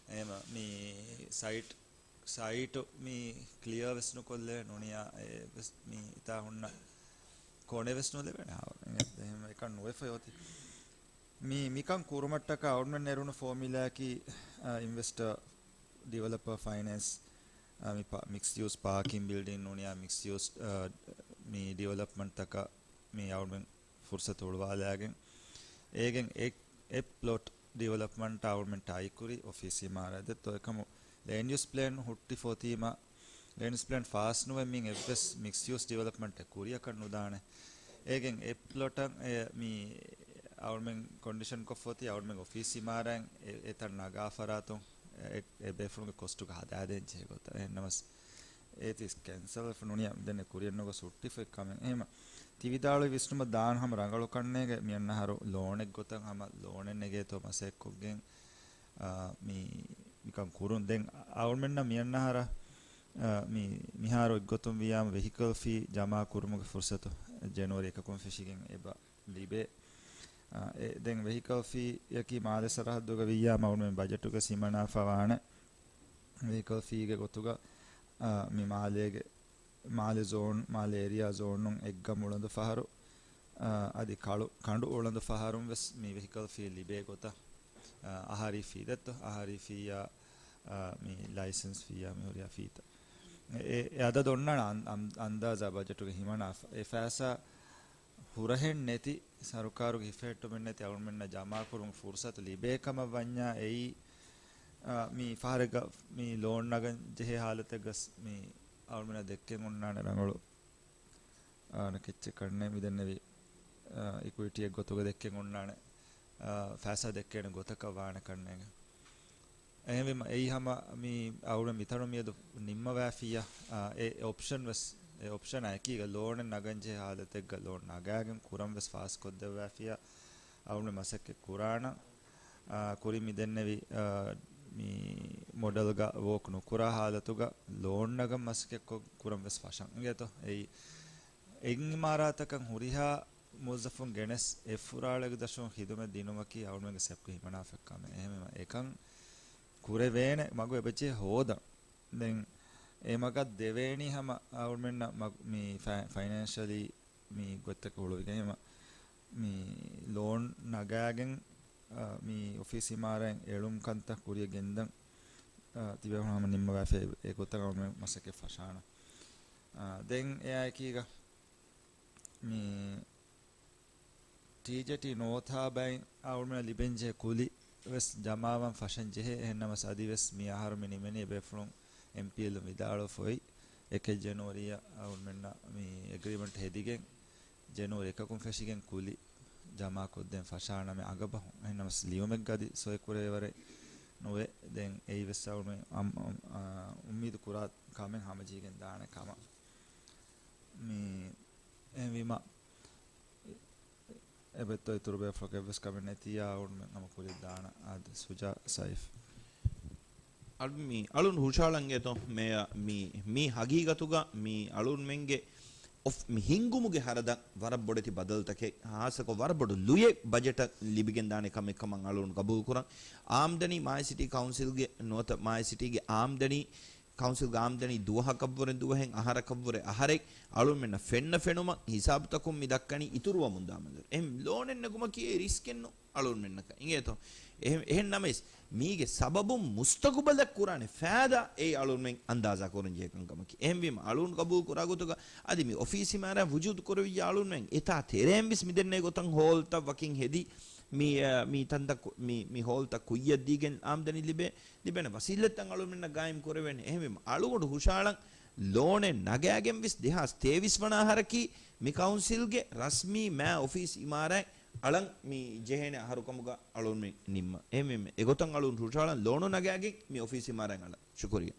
އެހެމަ މި ސައިޓް، ސައިޓު މި ކްލިއަރ ވެސް ނުކޮށްލޭ ނޫނިޔާ އެ ވެސް މި އިތާ ހުންނަ ކޮނެ ވެސް ނުލެވޭނެ ހާ. އެހެމަ އެކަން ނުވެފަ އޮތީ. މި، މިކަން ކުރުމަށްޓަކާ އަޅުމެން ނެރުނު ފޯމިއުލާއަކީ، އަ، އިންވެސްޓަރ ޑިވެލޮޕަރ ފައިނޭންސް، އަ، މި ޕާ-، މިކްސް ޔޫސް ޕާކިން ބިލްޑިން ނޫނިޔާ މިކްސް ޔޫސް، އަ، މި ޑިވެލޮޕްމަންޓްތަކަށް މި އަޅުމެން ފުރުސަތު ހުޅުވާލާގެން، އޭގެން އެ، އެ ޕްލޮޓް ޑިވެލޮޕްމަންޓާ އަޅުމެން ޓައި ކުރީ އޮފީސް އިމާރާތް ދެއްތޯ އެކަމު ލޭންޑް ޔޫސް ޕްލޭން ހުއްޓި ފޯތީމަ ލޭންޑް ޔޫސް ޕްލޭން ފާސް ނުވެ މިން އެއްވެސް މިކްސް ޔޫސް ޑިވެލޮޕްމަންޓެއް ކުރިއަކަށް ނުދާނެ. އޭގެން އެ ޕްލޮޓަށް އެ މި އަޅުމެން ކޮންޑިޝަން ކޮށްފޯތީ އަޅުމެން އޮފީސް އިމާރާތް އެ، އެތަން ނަގާ ފަރާތުން އެ، އެ ބޭފުޅުންގެ ކޮސްޓުގަ ހަދާދޭން ޖެހޭ ގޮތަށް. އެހެންނަމަސް އޭތި ކެންސަލް ވެފަ ނޫނިޔާ ދެންނެ ކުރިއަށް ނުގޮސް ހުއްޓިފައި ކަމެއް. އެހެމަ ތި ވިދާޅުވި ވިސްނުމަށް ދާން ހަމަ ރަނގަޅު ކަންނޭގެ މިއަންނަ އަހަރު ލޯނެއް ގޮތަށް ހަމަ ލޯނެއް ނެގޭތޯ މަސައްކަތްކޮށްގެން އާ، މި، މިކަން ކުރުން. ދެން އަޅުމެންނަށް މިއަންނަ އަހަރަށް، އާ، މި، މިހާރު އެއްގޮތުން ވިއްޔާމަ ވެހިކަލް ފީ ޖަމާ ކުރުމުގެ ފުރުސަތު ޖެނުއަރީ އެކަކުން ފެށިގެން އެބަ ލިބޭ. އާ، އެ، ދެން ވެހިކަލް ފީއަކީ މާލެ ސަރަހައްދުގަ ވިއްޔާމަ އަޅުމެން ބަޖެޓުގަ ހިމަނާފަ ވާނެ. ވެހިކަލް ފީގެ ގޮތުގަ، އާ، މި މާލޭގެ މާލެ ޒޯން، މާލެ އޭރިއާ ޒޯނުން އެއްގަމު އުޅަނދު ފަހަރު، އާ، އަދި ކަޅު، ކަނޑު އުޅަނދު ފަހަރުން ވެސް މި ވެހިކަލް ފީ ލިބޭ ގޮތަށް، އާ، އަހަރީ ފީ ދެއްތޯ، އަހަރީ ފީއާ، އާ، މި ލައިސަންސް ފީއާ މި ހުރިހާ ފީތައް. އެ، އެ އަދަދު އޮންނާނެ އަން-، އަން-، އަންދާޒާ ބަޖެޓުގެ ހިމަނާފަ. އެ ފައިސާ ހުރަހެއް ނެތި، ސަރުކާރުގެ ހިފެހެއްޓުމެއް ނެތި އަޅުމެންނަށް ޖަމާކުރުމުގެ ފުރުސަތު ލިބޭ ކަމަށް ވަންޏާ އެއީ، އާ، މި ފަހަރެއްގަ މި ލޯން ނަގަން ޖެހޭ ހާލަތެއްގަސް މި އަޅުމެންނަށް ދެއްކެން އޮންނާނެ ރަނގަޅު އާނަ ކެއްޗެއް ކަންނޭ މިދެންނެވި، އާ، އިކުއިޓީއެއް ގޮތުގަ ދެއްކެން އޮންނާނެ، އާ، ފައިސާ ދެއްކޭނެ ގޮތަކަށް ވާނެ ކަންނޭނގެ. އެހެންވީމަ އެއީ ހަމަ މި އަޅުގަނޑު މިތަނުން މިއަދު ނިންމަވައިފިއްޔާ، އާ، އެ އޮޕްޝަން ވެސް، އެ އޮޕްޝަނާ އެކީގަ ލޯނެއް ނަގަން ޖެހޭ ހާލަތެއްގަ ލޯން ނަގާގެން ކުރަން ވެސް ފާސްކޮށްދެއްވައިފިއްޔާ އަޅުގަނޑު މަސައްކަތް ކުރާނަން. އާ، ކުރިން މިދެންނެވި، އާ، މި މޮޑެލްގަ ވޯކް ނުކުރާ ހާލަތުގަ ލޯން ނަގަން މަސައްކަތްކޮށް ކުރަން ވެސް ފަށަން. އިނގޭތޯ؟ އެއީ އެއް އިމާރާތަކަށް ހުރިހާ މުވައްޒަފުން ގެނެސް އެއް ފުރާޅެއްގެ ދަށުން ޚިދުމަތް ދިނުމަކީ އަޅުމެންގެ ސެޕްގެ ހިމަނާފަ ކަމެއް. އެހެންވީމަ އެކަން ކުރެވޭނެ މަގު އެބަޖެހޭ ހޯދަން. ދެން އެ މަގަށް ދެވޭނީ ހަމަ އަޅުމެންނަށް މަގު-، މި ފައި-، ފައިނޭންޝަލީ މި ގޮތްތަކެއް ހުޅުވިގެން ހަމަ މި ލޯން ނަގާގެން، އަ، މި އޮފީސް އިމާރާތް އެޅުން ކަންތައް ކުރިއަށް ގެންދަން، އަ، ތިބޭފުޅުން ހަމަ ނިންމަވައިފައި އެ ގޮތަށް އަޅުމެން މަސައްކަތް ފަށާނަން. އާ، ދެން އެއާއެކީގަ މި ޓީޖޭޓީ ނޯތާ ބައިން އަޅުމެންނަށް ލިބެންޖެހޭ ކުލި ވެސް ޖަމާވާން ފަށަން ޖެހޭ. އެހެންނަމަސް އަދިވެސް މި އަހަރު މި ނިމެނީ އެބޭފުޅުން އެމްޕީއެލް ވިދާޅުވެފަ އޮތް އެކެއް ޖެނުއަރީއަށް އަޅުމެންނަށް މި އެގްރީމަންޓް ހެދިގެން ޖެނުއަރީ އެކަކުން ފެށިގެން ކުލި ޖަމާކޮށްދޭން ފަށާނަމޭ އަނގަބަހުން. އެހެންނަމަސް ލިޔުމެއްގަ އަދި ސޮއިކުރެވޭވަރެއް ނުވޭ. ދެން އެއީ ވެސް އަޅުމެން އަމް-، އަމް-، އާ، އުއްމީދު ކުރާ ކަމެއް ހަމަޖެހިގެން ދާނެ ކަމަށް. މި އެހެންވީމަ، އެބައޮތްތޯ އިތުރު ބޭފުޅަކަށް ވެސް ކަމެއް ނެތިއްޔާ އަޅުމެން ހަމަ ކުރިއަށް ދާނަން. އާދެ، ސުޖާ ސައިފް. އަޅު-، މި އަޅުން ހުށައަޅަން އެތޯ މޭޔަ، މި، މި ހަގީގަތުގަ މި އަޅުންމެންގެ އޮފް-، މި ހިންގުމުގެ ހަރަދަށް ވަރަށް ބޮޑެތި ބަދަލުތަކެއް، ހާއްސަކޮށް ވަރަށް ބޮޑު ލުޔެއް ބަޖެޓަށް ލިބިގެންދާނެ ކަމެއް ކަމަށް އަޅުން ގަބޫލުކުރަން. އާމްދަނީ މާލެ ސިޓީ ކައުންސިލްގެ ނުވަތަ މާލެ ސިޓީގެ އާމްދަނީ ކައުންސިލްގެ އާމްދަނީ ދުވަހަކަށްވުރެ ދުވަހެއް، އަހަރަކަށްވުރެ އަހަރެއް އަޅުންމެންނަށް ފެންނަ ފެނުމަށް ހިސާބުތަކުން މި ދައްކަނީ އިތުރުވަމުންދާ މަންޒަރު. އެހެން ލޯނެއް ނެގުމަކީ އެ ރިސްކެއްނު އަޅުންމެންނަކަށް. އިނގޭތޯ؟ އެހެން، އެހެން ނަމަވެސް، މީގެ ސަބަބުން މުސްތަގުބަލަށް ކުރާނެ ފައިދާ އެއީ އަޅުންމެން އަންދާޒާ ކުރަން ޖެހޭ ކަންކަމަކީ. އެހެންވީމަ، އަޅުން ގަބޫލު ކުރާ ގޮތުގަ އަދި މި އޮފީސް އިމާރާތް ވުޖޫދު ކުރެވިއްޔާ އަޅުންމެން އެތާ ތެރޭން ވެސް މިދެންނެވި ގޮތަށް ހޯލްތައް ވަކިން ހެދި، މި، އަ، މި ތަންތައް ކު-، މި، މި ހޯލްތައް ކުއްޔަށް ދީގެން އާމްދަނީ ލިބޭ، ލިބޭނެ ވަސީލަތްތައް އަޅުންމެންނަށް ގާއިމް ކުރެވޭނެ. އެހެންވީމަ، އަޅުގަނޑު ހުށައަޅަން ލޯނެއް ނަގާގެން ވެސް ދެހާސް ތޭވީސް ވަނަ އަހަރަކީ މި ކައުންސިލްގެ ރަސްމީ މާ އޮފީސް އިމާރާތް އަޅަން މި ޖެހޭނެ އަހަރު ކަމުގަ އަޅުން މި ނިންމަ. އެހެންވީމަ، އެގޮތަށް އަޅުން ހުށައަޅަން ލޯނު ނަގާގެން މި އޮފީސް އިމާރާތް އަޅަން. ޝުކުރިއްޔާ.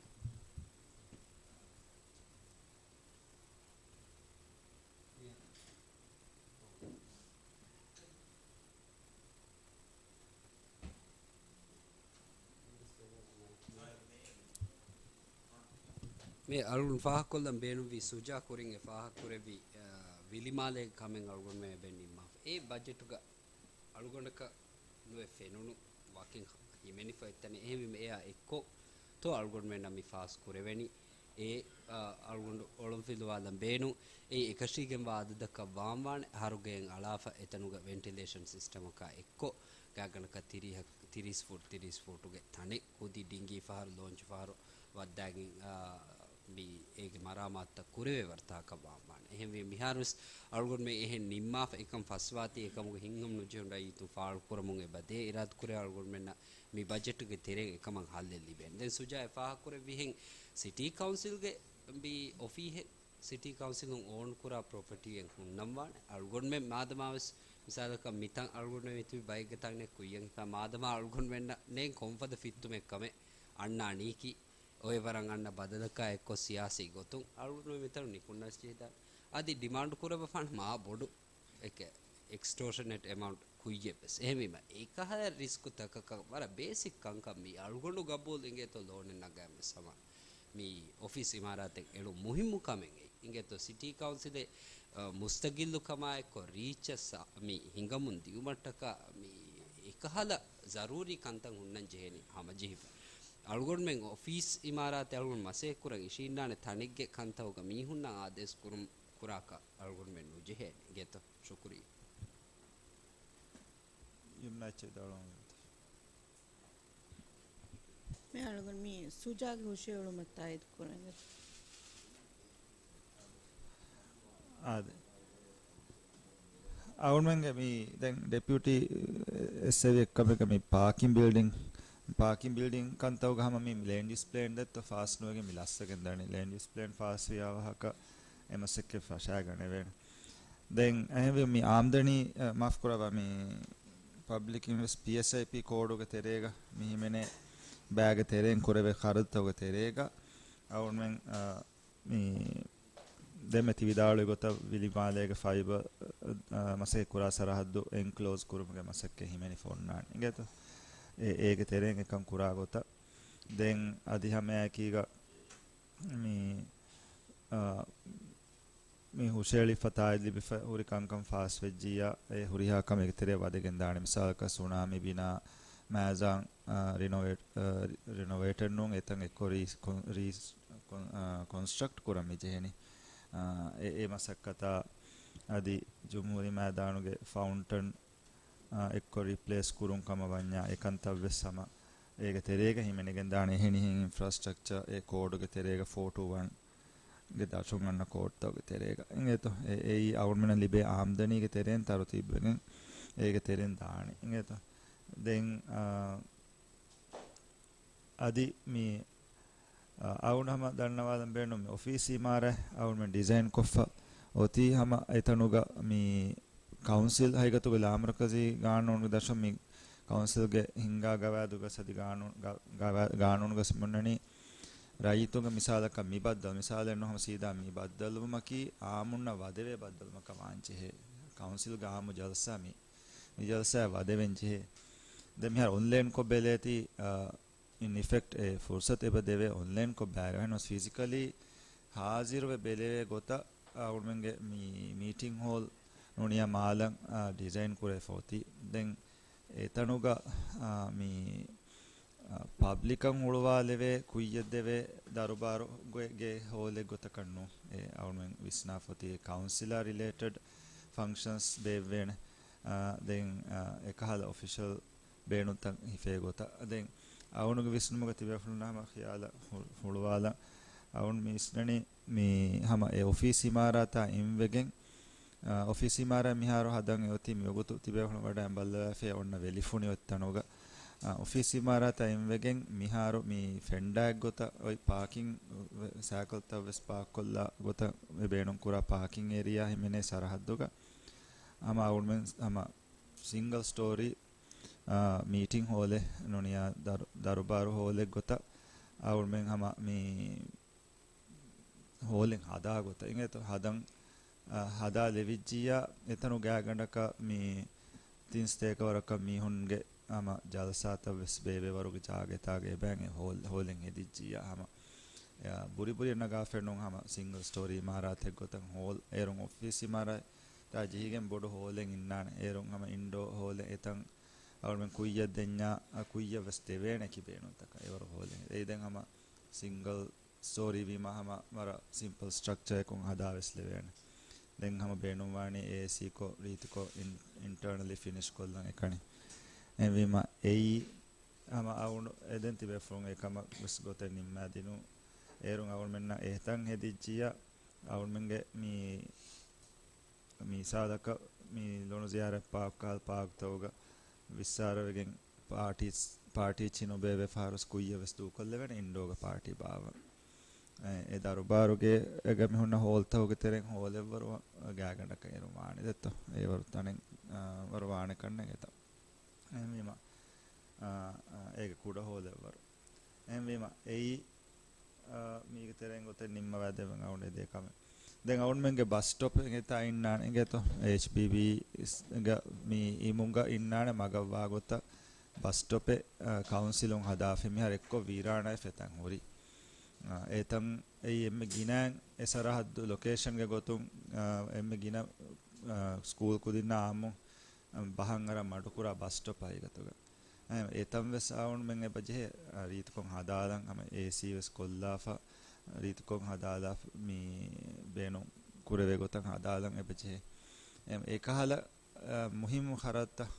މި އަޅުން ފާހަގަކޮށްލަން ބޭނުންވީ ސުޖާ ކުރިން އެ ފާހަގަކުރެއްވި، އަ، ވިލިމާލޭގެ ކަމެއް އަޅުގަނޑުމެން އެބަ ނިންމާފަ. އެ ބަޖެޓުގަ އަޅުގަނޑަކަށް ނުވެ ފެނުނު ވަކިން ހިމެނިފަ އޮތްތަނެއް. އެހެންވީމަ އެއާ އެއްކޮށް ތޯ އަޅުގަނޑުމެންނަށް މި ފާސް ކުރެވެނީ. އެ، އަ، އަޅުގަނޑު އޮޅުންފިލުވާލަން ބޭނުން. އެ އެކަށީގެންވާ އަދަދަކަށް ވާންވާނެ އަހަރުގެ އަޅާފަ އެތަނުގަ ވެންޓިލޭޝަން ސިސްޓަމަކާ އެއްކޮށް ގާތްގަނޑަކަށް ތިރީހަ-، ތިރީސް ފުޓް، ތިރީސް ފުޓުގެ ތަނެއް ކުދި ޑިނގީ ފަހަރު، ލޯންޗު ފަހަރު ވައްދާގެން، އާ، މި އޭގެ މަރާމާތުތައް ކުރެވޭ ވަރުތަކަށް ވާންވާނެ. އެހެންވެ، މިހާރުވެސް އަޅުގަނޑުމެން އެހެން ނިންމާފަ އެކަން ފަސްވާތީ އެކަމުގެ ހިތްހަމަ ނުޖެހުން ރައްޔިތުން ފާޅުކުރަމުން އެބަ ދޭ. އިރާދަކުރޭ އަޅުގަނޑުމެންނަށް މި ބަޖެޓުގެ ތެރެއިން އެކަމަށް ހައްލެއް ލިބޭނެ. ދެން ސުޖާ އެ ފާހަގަކުރެއއްވިހެން ސިޓީ ކައުންސިލްގެ މި އޮފީހެއް ސިޓީ ކައުންސިލުން އޯން ކުރާ ޕްރޮޕަޓީއެއް ހުންނަންވާނެ. އަޅުގަނޑުމެން މާދަމާވެސް މިސާލަކަށް މިތަން އަޅުގަނޑުމެން މިތިބި ބައެއްގެ ތަނެއް ކުއްޔަށް ހިފާ މާދަމާ އަޅުގަނޑުމެންނަށް ނޭން ކޮންފަދަ ފިއްތުމެއް ކަމެއް އަންނާނީކީ އޮއެ ވަރަށް އަންނަ ބަދަލަކާ އެއްކޮށް ސިޔާސީ ގޮތުން އަޅުގަނޑު މިތަނުން ނިކުންނަސް ޖެހިދާނެ. އަދި ޑިމާންޑް ކުރައްވަފާނެ މާ ބޮޑު އެކެ-، އެކްސްޓޯޝަނެޓް އެމައުންޓް ކުއްޔެއް ވެސް. އެހެންވީމަ، އެކަހަލަ ރިސްކު ތަކަކަށް ވަރަށް ބޭސިކް ކަންކަން މީ އަޅުގަނޑު ގަބޫލު އިނގޭތޯ ލޯނެއް ނަގާ މި ސަމާ މި އޮފީސް އިމާރާތެއް އެޅުން މުހިއްމު ކަމެއް އެއީ. އިނގޭތޯ ސިޓީ ކައުންސިލެއް، އަ، މުސްތަގިއްލު ކަމާއެއްކޮށް ރީއްޗަށް ސަ-، މި ހިނގަމުން ދިއުމަށްޓަކާ މި އެކަހަލަ ޒަރޫރީ ކަންތައް ހުންނަން ޖެހޭނީ ހަމަޖެހިފަ. އަޅުގަނޑުމެން އޮފީސް އިމާރާތެއް އަޅުގަނޑު މަސައްކަތް ކުރަން އިށީންނާނެ ތަނެއްގެ ކަންތައްގަ މީހުންނަށް އާދޭސް ކުރުން ކުރާކަށް އަޅުގަނޑުމެން ނުޖެހޭނެ. އިނގޭތޯ؟ ޝުކުރިއްޔާ. ޔުމްނާ އެއްޗެއް ދައުޅަމުން. މި އަޅުގަނޑު މި ސުޖާގެ ހުށައެޅުމަށް ތާއީދު ކުރަން. އާދެ. އަޅުގަނޑުމެންގެ މި ދެން ޑެޕިއުޓީ އެސްއެވި އެއްކަމެއްގަ މި ޕާކިން ބިލްޑިން، ޕާކިން ބިލްޑިން ކަންތައްގަ ހަމަ މި ލޭންޑް ޔޫސް ޕްލޭން ދެއްތޯ ފާސް ނުވެގެން މި ލައްސަގެން ދާނީ. ލޭންޑް ޔޫސް ޕްލޭން ފާސް ވިޔާ ވާހަކަ އެ މަސައްކަތް ފަށާގަނެވޭނެ. ދެން އެހެންވެ މި އާމްދަނީ، އަ، މާފް ކުރައްވާ މި ޕަބްލިކް އިންވެސްޓް ޕީއެސްއައިޕީ ކޯޑުގެ ތެރޭގަ މި ހިމެނޭ ބައިގެ ތެރެއިން ކުރެވޭ ޚަރަދުތަކުގެ ތެރޭގަ އަޅުގަނޑުމެން، އަ، މި ދެމެތި ވިދާޅުވި ގޮތަށް ވިލިމާލޭގެ ފައިބަ، އަ، މަސައްކަތް ކުރާ ސަރަހައްދު އެންކްލޯޒް ކުރުމުގެ މަސައްކަތް ހިމެނިފަ އޮންނާނެ. އިނގޭތޯ؟ އެ، އޭގެ ތެރެއިން އެކަން ކުރާ ގޮތަށް. ދެން އަދި ހަމައެކީގަ މި، އަ، މި ހުށައެޅިފަ ތާއީދު ލިބިފަ ހުރި ކަންކަން ފާސްވެއްޖިއްޔާ، އެ ހުރިހާ ކަމެއްގެ ތެރެއަށް ވަދެގެން ދާނެ. މިސާލަކަށް ސުނާމީ ބިނާ މައިޒާން، އަ، ރިނޮވޭޓް، އަ، ރި-، ރިނޮވޭޓެއް ނޫން އެތަން އެއްކޮށް ރީސް-، ކޮން-، ރީސް-، ކޮން-، އަ، ކޮންސްޓްރަކްޓް ކުރަން މި ޖެހެނީ. އަ، އެ، އެ މަސައްކަތާ އަދި ޖުމްހޫރީ މައިދާނުގެ ފައުންޓަން، އަ، އެއްކޮށް ރީޕްލޭސް ކުރުން ކަމަށް ވަންޏާ، އެ ކަންތައް ވެސް ހަމަ އޭގެ ތެރޭގަ ހިމެނިގެން ދާނެ. އެހެނިހެން އިންފްރާސްޓްރަކްޗަރ އެ ކޯޑުގެ ތެރޭގަ ފޯޓު ވަން ގެ ދަށުން އަންނަ ކޯޑްތަކުގެ ތެރޭގަ އިނގޭތޯ. އެ، އެއީ އަޅުގަނޑުމެންނަށް ލިބޭ އާމްދަނީގެ ތެރެއިން ތަރުތީބުވެގެން އޭގެ ތެރެއިން ދާނެ. އިނގޭތޯ. ދެން، އާ، އަދި މި، އާ، އަޅުގަނޑު ހަމަ ދަންނަވާލަން ބޭނުން މި އޮފީސް އިމާރާތް އަޅުގަނޑުމެން ޑިޒައިން ކޮށްފަ އޮތީ ހަމަ އެތަނުގަ މި ކައުންސިލް ހަގީގަތުގަ ލާމަރުކަޒީ ގާނޫނުގެ ދަށުން މި ކައުންސިލްގެ ހިންގާ ގަވާއިދުގަ ސަދި ގާނޫ-، ގަ-، ގަވާ-، ގާނޫނުގަ މި އޮންނަނީ ރައްޔިތުންގެ މިސާލަކަށް މި ބައްދަލު، މިސާލެއް ނޫން ހަމަ ސީދާ މި ބައްދަލުވުމަކީ އާއްމުންނަށް ވަދެވޭ ބައްދަލުވުމަކަށް ވާންޖެހޭ. ކައުންސިލްގެ އާއްމު ޖަލްސާ މި، މި ޖަލްސާއަށް ވަދެވެން ޖެހޭ. ދެން މިހާރު އޮންލައިން ކޮށް ބެލޭތީ، އާ، އިން އިފެކްޓް އެ ފުރުސަތު އެބަ ދެވޭ އޮންލައިން ކޮށް ބައިވެރިވެ ނަމަވެސް ފިޒިކަލީ ހާޒިރުވެ ބެލެވޭ ގޮތަށް އަޅުގަނޑުމެންގެ މި މީޓިން ހޯލް ނޫނިޔާ މާލަށް، އާ، ޑިޒައިން ކުރެވިފަ އޮތީ. ދެން އެތަނުގަ، އާ، މި، އާ، ޕަބްލިކަށް ހުޅުވާލެވޭ ކުއްޔަށްދެވޭ ދަރުބާރުގެ ހޯލެއް ގޮތަކަށް ނޫން. އެ އަޅުމެން ވިސްނާފަ އޮތީ ކައުންސިލާ ރިލޭޓެޑް ފަންކްޝަންސް ބޭއްވޭނެ. އާ، ދެން، އާ، އެކަހަލަ އޮފިޝަލް ބޭނުންތައް ހިފޭ ގޮތަށް. ދެން އަޅުގަނޑުގެ ވިސްނުމުގަ ތިބޭފުޅުންނާ ހަމަ ޚިޔާލަށް ހު-، ހުޅުވާލަން. އަޅުގަނޑު މި ވިސްނަނީ މި ހަމަ އެ އޮފީސް އިމާރާތާ އިންވެގެން، އާ، އޮފީސް އިމާރާތް މިހާރު ހަދަން އެ އޮތީ މިވަގުތު ތިބޭފުޅުން ވަޑައިން ބައްލަވާފައި އޮންނަ ވެލިފުނި އޮތް ތަނުގަ. އާ، އޮފީސް އިމާރާތާ އިންވެގެން މިހާރު މި ފެންޑާއެއް ގޮތަށް އޮތް ޕާކިން ސައިކަލްތައް ވެސް ޕާކް ކޮށްލާ ގޮތަށް އެ ބޭނުން ކުރާ ޕާކިން އޭރިއާ ހިމެނޭ ސަރަހައްދުގަ. ހަމަ އަޅުމެން ހަމަ ސިންގަލް ސްޓޯރީ، އާ، މީޓިން ހޯލެއް ނޫނިއްޔާ ދަރު-، ދަރުބާރު ހޯލެއް ގޮތަށް އަޅުމެން ހަމަ މި ހޯލެއް ހަދާ ގޮތަށް އިނގޭތޯ ހަދަން، އާ، ހަދާ ލެވިއްޖިއްޔާ އެތަނު ގާތްގަނޑަކަށް މި ތިން ސަތޭކަ ވަރަކަށް މީހުންގެ ހަމަ ޖަލްސާތައް ވެސް ބޭއްވޭ ވަރުގެ ޖާގަ އެތާގަ އެބައިން އެ ހޯލް، ހޯލެއް ހެދިއްޖިއްޔާ ހަމަ، އާ، ބުރި ބުރި ނަގާފައި ނޫން ހަމަ ސިންގަލް ސްޓޯރީ އިމާރާތެއް ގޮތަށް ހޯލް އޭރުން އޮފީސް އިމާރާތް ތާ ޖެހިގެން ބޮޑު ހޯލެއް އިންނާނެ. އޭރުން ހަމަ އިންޑޯ ހޯލެއް އެތަން އަޅުމެން ކުއްޔަށް ދެންޏާ، އަ، ކުއްޔަށް ވެސް ދެވޭނެ ކިބޭނުންތަކަށް އެވަރު ހޯލެއް. އެއީ ދެން ހަމަ ސިންގަލް ސްޓޯރީ ވީމަ ހަމަ ވަރަށް ސިމްޕަލް ސްޓްރަކްޗަރއަކުން ހަދާ ވެސް ލެވޭނެ. ދެން ހަމަ ބޭނުންވާނީ އޭސީކޮށް، ރީތިކޮށް، އިން-، އިންޓަރނަލީ ފިނިޝް ކޮށްލަން އެކަނި. އެހެންވީމަ އެއީ ހަމަ އަޅުގަނޑު އެދެން ތިބޭފުޅުން އެކަމަށް ވެސް ގޮތެއް ނިންމާދިނުން. އޭރުން އަޅުމެންނަށް އެތަން ހެދިއްޖިއްޔާ އަޅުމެންގެ މި މިސާލަކަށް މި ލޮނު ޒިޔާރަތް ޕާކް ކަހަލަ ޕާކްތަކުގަ ވިއްސާރަވެގެން ޕާޓީސް، ޕާޓީ ޗިނުބޭބެ ފަހަރުސް ކުއްޔަށް ވެސް ދޫކޮށްލެވޭނެ އިންޑޯގަ ޕާޓީ ބާއްވަން. އެ، އެ ދަރުބާރުގެ އެގަ މި ހުންނަ ހޯލްތަކުގެ ތެރެއިން ހޯލެއްވަރު ގާތްގަނޑަކަށް އިރު ވާނެ ދެއްތޯ. އެވަރު ތަނެއް، އާ، ވަރު ވާނެ ކަންނެއް އެތަ. އެހެންވީމަ، އާ، އާ، އޭގެ ކުޑަ ހޯލެއްވަރު. އެހެންވީމަ އެއީ، އާ، މީގެ ތެރެއިން ގޮތެއް ނިންމަވާ ދެވެން އަޅުގަނޑު އެދޭ ކަމެއް. ދެން އަޅުގަނޑުމެންގެ ބަސް ސްޓޮޕް އެތާ އިންނާނެ އިނގޭތޯ. އެޗްބީބީ ގަ މި އިމުގަ އިންނާނެ މަގަށްވާ ގޮތަށް ބަސް ސްޓޮޕެއް، އާ، ކައުންސިލުން ހަދާފަ މިހާރު އެއްކޮށް ވީރާނާއެއް ފެތަން ހުރި. އާ، އެތަން އެއީ އެންމެ ގިނައިން އެ ސަރަހައްދު ލޮކޭޝަންގެ ގޮތުން، އާ، އެންމެ ގިނަ، އާ، ސްކޫލް ކުދިންނާ އާއްމު ބަހަށް އަރާ މަޑުކުރާ ބަސް ސްޓޮޕް ހަގީގަތުގަ. އެ، އެތަން ވެސް އަޅުގަނޑުމެން އެބަޖެހޭ، އަ، ރީތިކޮށް ހަދާލަން، ހަމަ އޭސީ ވެސް ކޮށްލާފަ، ރީތިކޮށް ހަދާލާފަ، މި ބޭނުން ކުރެވޭ ގޮތަށް ހަދާލަން އެބަޖެހޭ. އެ، އެކަހަލަ، އަ، މުހިއްމު ޚަރަދުތައް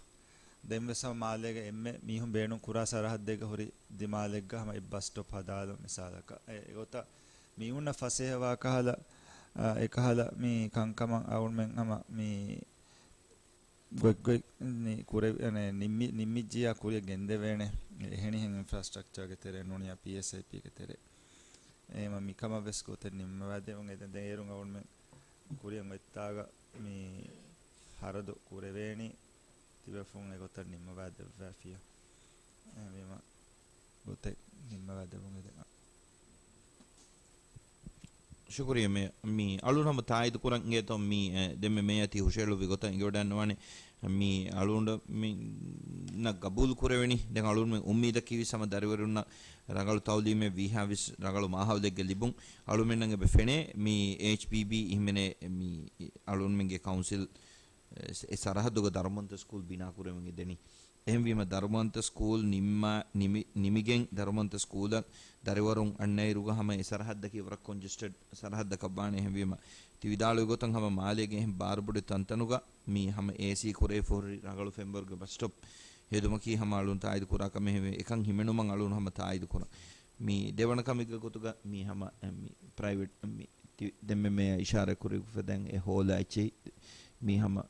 ދެން ވެސް ހަމަ މާލޭގެ އެންމެ މީހުން ބޭނުން ކުރާ ސަރަހައްދެއްގަ ހުރި ދިމާލެއްގަ ހަމަ އެއް ބަސް ސްޓޮޕް ހަދާލަން މިސާލަކަށް. އެ، އެގޮތަށް މީހުންނަށް ފަސޭހަވާ ކަހަލަ، އަ، އެކަހަލަ މި ކަންކަމަށް އަޅުގަނޑުމެން ހަމަ މި ގޮތްގޮތް ނި-، ކުރެ-، އަނެ، ނިންމި-، ނިންމިއްޖިއްޔާ ކުރިއަށް ގެންދެވޭނެ. އެހެނިހެން އިންފްރާސްޓްރަކްޗާގެ ތެރޭ ނޫނިއްޔާ ޕީއެސްއައިޕީގެ ތެރޭ. އެހެންވީމަ މިކަމަށް ވެސް ގޮތެއް ނިންމަވާދެވުން އެދެން. ދެން އޭރުން އަޅުގަނޑުމެން ކުރިއަށް އޮތްތާގަ މި ޚަރަދު ކުރެވޭނީ ތިބޭފުޅުން އެގޮތަށް ނިންމަވާ ދެއްވާފިޔަ. އެހެންވީމަ ގޮތެއް ނިންމަވާ ދެވުން އެދެން. ޝުކުރިއްޔާ މޭޔަރ. މި އަޅުން ހަމަ ތާއީދު ކުރަން އިނގޭތޯ މި، އެ، ދެންމެ މޭޔަރ ތި ހުށައެޅުއްވި ގޮތަށް އިނގިވަޑައިންނަވާނެ. މި އަޅުން މި ނަ ގަބޫލު ކުރެވެނީ. ދެން އަޅުން މި އުއްމީދަކީ ވިސް ހަމަ ދަރިވަރުންނަށް ރަނގަޅު ތައުލީމެއް ވީހާވިސް ރަނގަޅު މާހައުލެއްގަ ލިބުން. އަޅުމެންނަށް އެބަ ފެނޭ މި އެޗްބީބީ ހިމެނޭ މި އަޅުންމެންގެ ކައުންސިލް އެ ސަރަހައްދުގަ ދަރުމަންތަ ސްކޫލް ބިނާކުރެވެން އެދެނީ. އެހެންވީމަ ދަރުމަންތަ ސްކޫލް ނިންމާ-، ނިމި-، ނިމިގެން ދަރުމަންތަ ސްކޫލަށް ދަރިވަރުން އަންނައިރުގަ ހަމަ އެ ސަރަހައްދަކީ ވަރަށް ކޮންޖެސްޓެޑް ސަރަހައްދަކަށް ވާނެ. އެހެންވީމަ ތި ވިދާޅުވި ގޮތަށް ހަމަ މާލޭގެ އެހެން ބާރުބޮޑެތި ތަންތަނުގަ މި ހަމަ އޭސީ ކުރެވިފަ ހުރި ރަނގަޅު ފެންވަރުގެ ބަސް ސްޓޮޕް ހެދުމަކީ ހަމަ އަޅުން ތާއީދު ކުރާ ކަމެއް ހެވެ. އެކަން ހިމެނުމަށް އަޅުން ހަމަ ތާއީދު ކުރަން. މި ދެވަނަ ކަމެއްގެ ގޮތުގަ މި ހަމަ މި ޕްރައިވެޓް މި ތި-، ދެންމެ މޭޔަރ އިޝާރާތް ކުރި އުފެދެން އެ ހޯލާ އެއްޗެހި މީ ހަމަ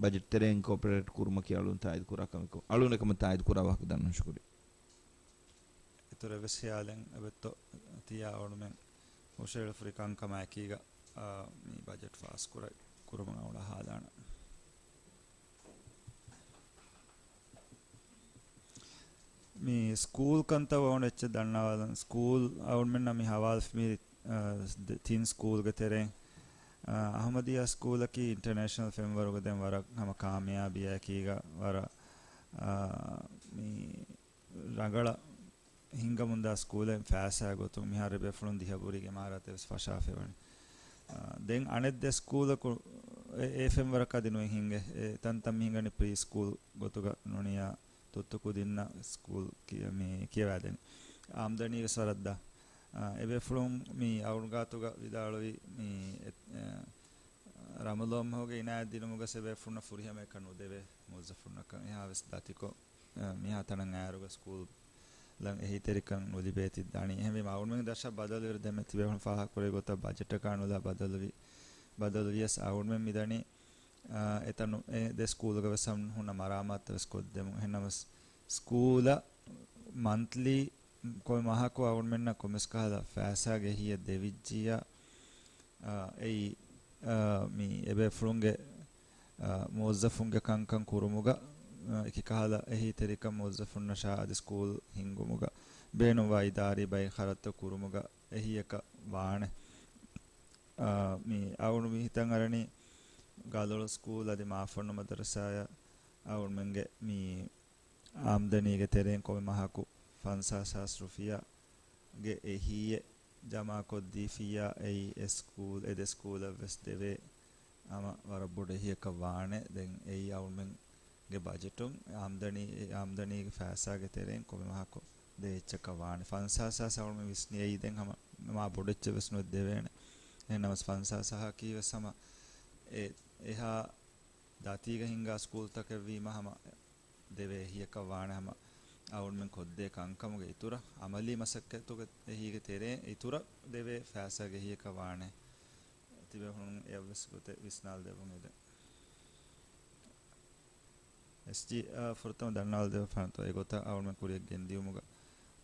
ބަޖެޓް ތެރެއިން ކޯޕަރޭޓް ކުރުމަކީ އަޅުން ތާއީދު ކުރާ ކަމެއް. އަޅުން އެކަމަށް ތާއީދު ކުރާ ވާހަކަ ދަންނަވަން ޝުކުރިއްޔާ. އިތުރަށް ވެސް ހިޔާލެއް އެބައޮތްތޯ ތިޔާ އަޅުމެން ހުށައެޅިފަ ހުރި ކަންކަމާ އެކީގަ، އާ، މި ބަޖެޓް ފާސް ކުރައް-، ކުރުމަށް އަޅުން އަހާލާނަން. މި ސްކޫލް ކަންތައް އަޅުން އެއްޗެއް ދަންނަވާލަން. ސްކޫލް އަޅުމެންނަށް މި ހަވާލު މި، އާ، ދެ-، ތިން ސްކޫލްގެ ތެރެއިން، އާ، އަހުމަދިއްޔާ ސްކޫލަކީ އިންޓަރނޭޝަނަލް ފެންވަރުގަ ދެން ވަރަށް ހަމަ ކާމިޔާބީއާ އެކީގަ ވަރަށް، އާ، މި ރަނގަޅަށް ހިންގަމުންދާ ސްކޫލެއް ފައިސާ ގޮތުން މިހާރު ބޭފުޅުން ދިހަ ބުރީގެ އިމާރާތެއް ވެސް ފަށާފައިވަނީ. އާ، ދެން އަނެއް ދެ ސްކޫލަކު އެ، އެ ފެންވަރަކަށް އަދި ނުއެއް ހިނގޭ. އެ ތަންތަން މި ހިނގަނީ ޕްރީ ސްކޫލް ގޮތުގަ ނޫނިއްޔާ ތުއްތު ކުދިންނަށް ސްކޫލް ކިޔަ-، މި ކިޔަވާދެނީ. އާމްދަނީ ވެސް ވަރަށް ދާ. އާ، އެބޭފުޅުން މި އަޅުގަނޑު ގާތުގަ ވިދާޅުވި މި އެ-، އެ-، ރަމަޟާން މަހުގެ އިނާޔަތް ދިނުމުގަ އެބޭފުޅުންނަށް ފުރިހަމައަކަށް ނުދެވޭ މުވައްޒަފުންނަކަށް އެހާ ވެސް ދަތިކޮށް، އެ، މިހާ ތަނަށް އައިއިރުގަ ސްކޫލް ލަން އެހީތެރިކަން ނުލިބޭތި ދާނީ. އެހެންވީމަ އަޅުގަނޑުމެން ދަށަށް ބަދަލުވިއިރު ދެންމެ ތިބޭފުޅުން ފާހަގަކުރެއްވި ގޮތަށް ބަޖެޓަކާ ނުލާ ބަދަލުވި، ބަދަލުވިޔަސް އަޅުގަނޑުމެން މިދަނީ، އާ، އެތަނު އެ ދެ ސްކޫލްގަ ވެސް ހަމަ ހުންނަ މަރާމާތުތައް ވެސް ކޮށްދެމުން. އެހެންނަމަވެސް ސްކޫލަށް މަންތްލީ ކޮންމެ މަހަކު އަޅުގަނޑުމެންނަށް ކޮންމެސް ކަހަލަ ފައިސާގެ އެހީއެއް ދެވިއްޖިއްޔާ، އާ، އެއީ، އާ، މި އެބޭފުޅުންގެ، އާ، މުވައްޒަފުންގެ ކަންކަން ކުރުމުގަ، އާ، އެކި ކަހަލަ އެހީތެރިކަން މުވައްޒަފުންނަށާ އަދި ސްކޫލް ހިންގުމުގަ ބޭނުންވާ އިދާރީ ބައި ޚަރަދުތައް ކުރުމުގަ އެހީއަކަށް ވާނެ. އާ، މި އަޅުގަނޑު މި ހިތަށް އަރަނީ ގަލޮޅު ސްކޫލް އަދި މާފަންނު މަދަރަސާއަށް އަޅުގަނޑުމެންގެ މި އާމްދަނީގެ ތެރެއިން ކޮންމެ މަހަކު ފަންސާސް ހާސް ރުފިޔާގެ އެހީއެއް ޖަމާކޮށްދީފިއްޔާ، އެއީ އެ ސްކޫލް، އެ ދެ ސްކޫލަށް ވެސް ދެވޭ ހަމަ ވަރަށް ބޮޑު އެހީއަކަށް ވާނެ. ދެން އެއީ އަޅުމެންގެ ބަޖެޓުން އާމްދަނީ، އެ އާމްދަނީގެ ފައިސާގެ ތެރެއިން ކޮންމެ މަހަކު ދޭ އެއްޗަކަށް ވާނެ. ފަންސާސް ހާސް އަޅުމެން ވިސްނި އެއީ ދެން ހަމަ މާ ބޮޑު އެއްޗެއް ވެސް ނުވެ ދެވޭނެ. އެހެން ނަމަސް ފަންސާސް ހާސް އަކީ ވެސް ހަމަ އެ އެހާ ދަތީގަ ހިންގާ ސްކޫލްތަކެއް ވީމަ ހަމަ ދެވޭ އެހީއަކަށް ވާނެ ހަމަ އަޅުމެން ކޮށްދޭ ކަންކަމުގެ އިތުރަށް، އަމަލީ މަސައްކަތުގެ އެހީގެ ތެރޭ އިތުރަށް ދެވޭ ފައިސާގެ އެހީއަކަށް ވާނެ. ތިބޭފުޅުން އެއަށްވެސް ގޮތެއް ވިސްނާލަދެއްވުން އެދެން. އެސްޖީ، އާ، ފުރަތަމަ ދަންނަވާލަދެއްވާފާނެތޯ އެގޮތަށް އަޅުމެން ކުރިއަށް ގެންދިޔުމުގަ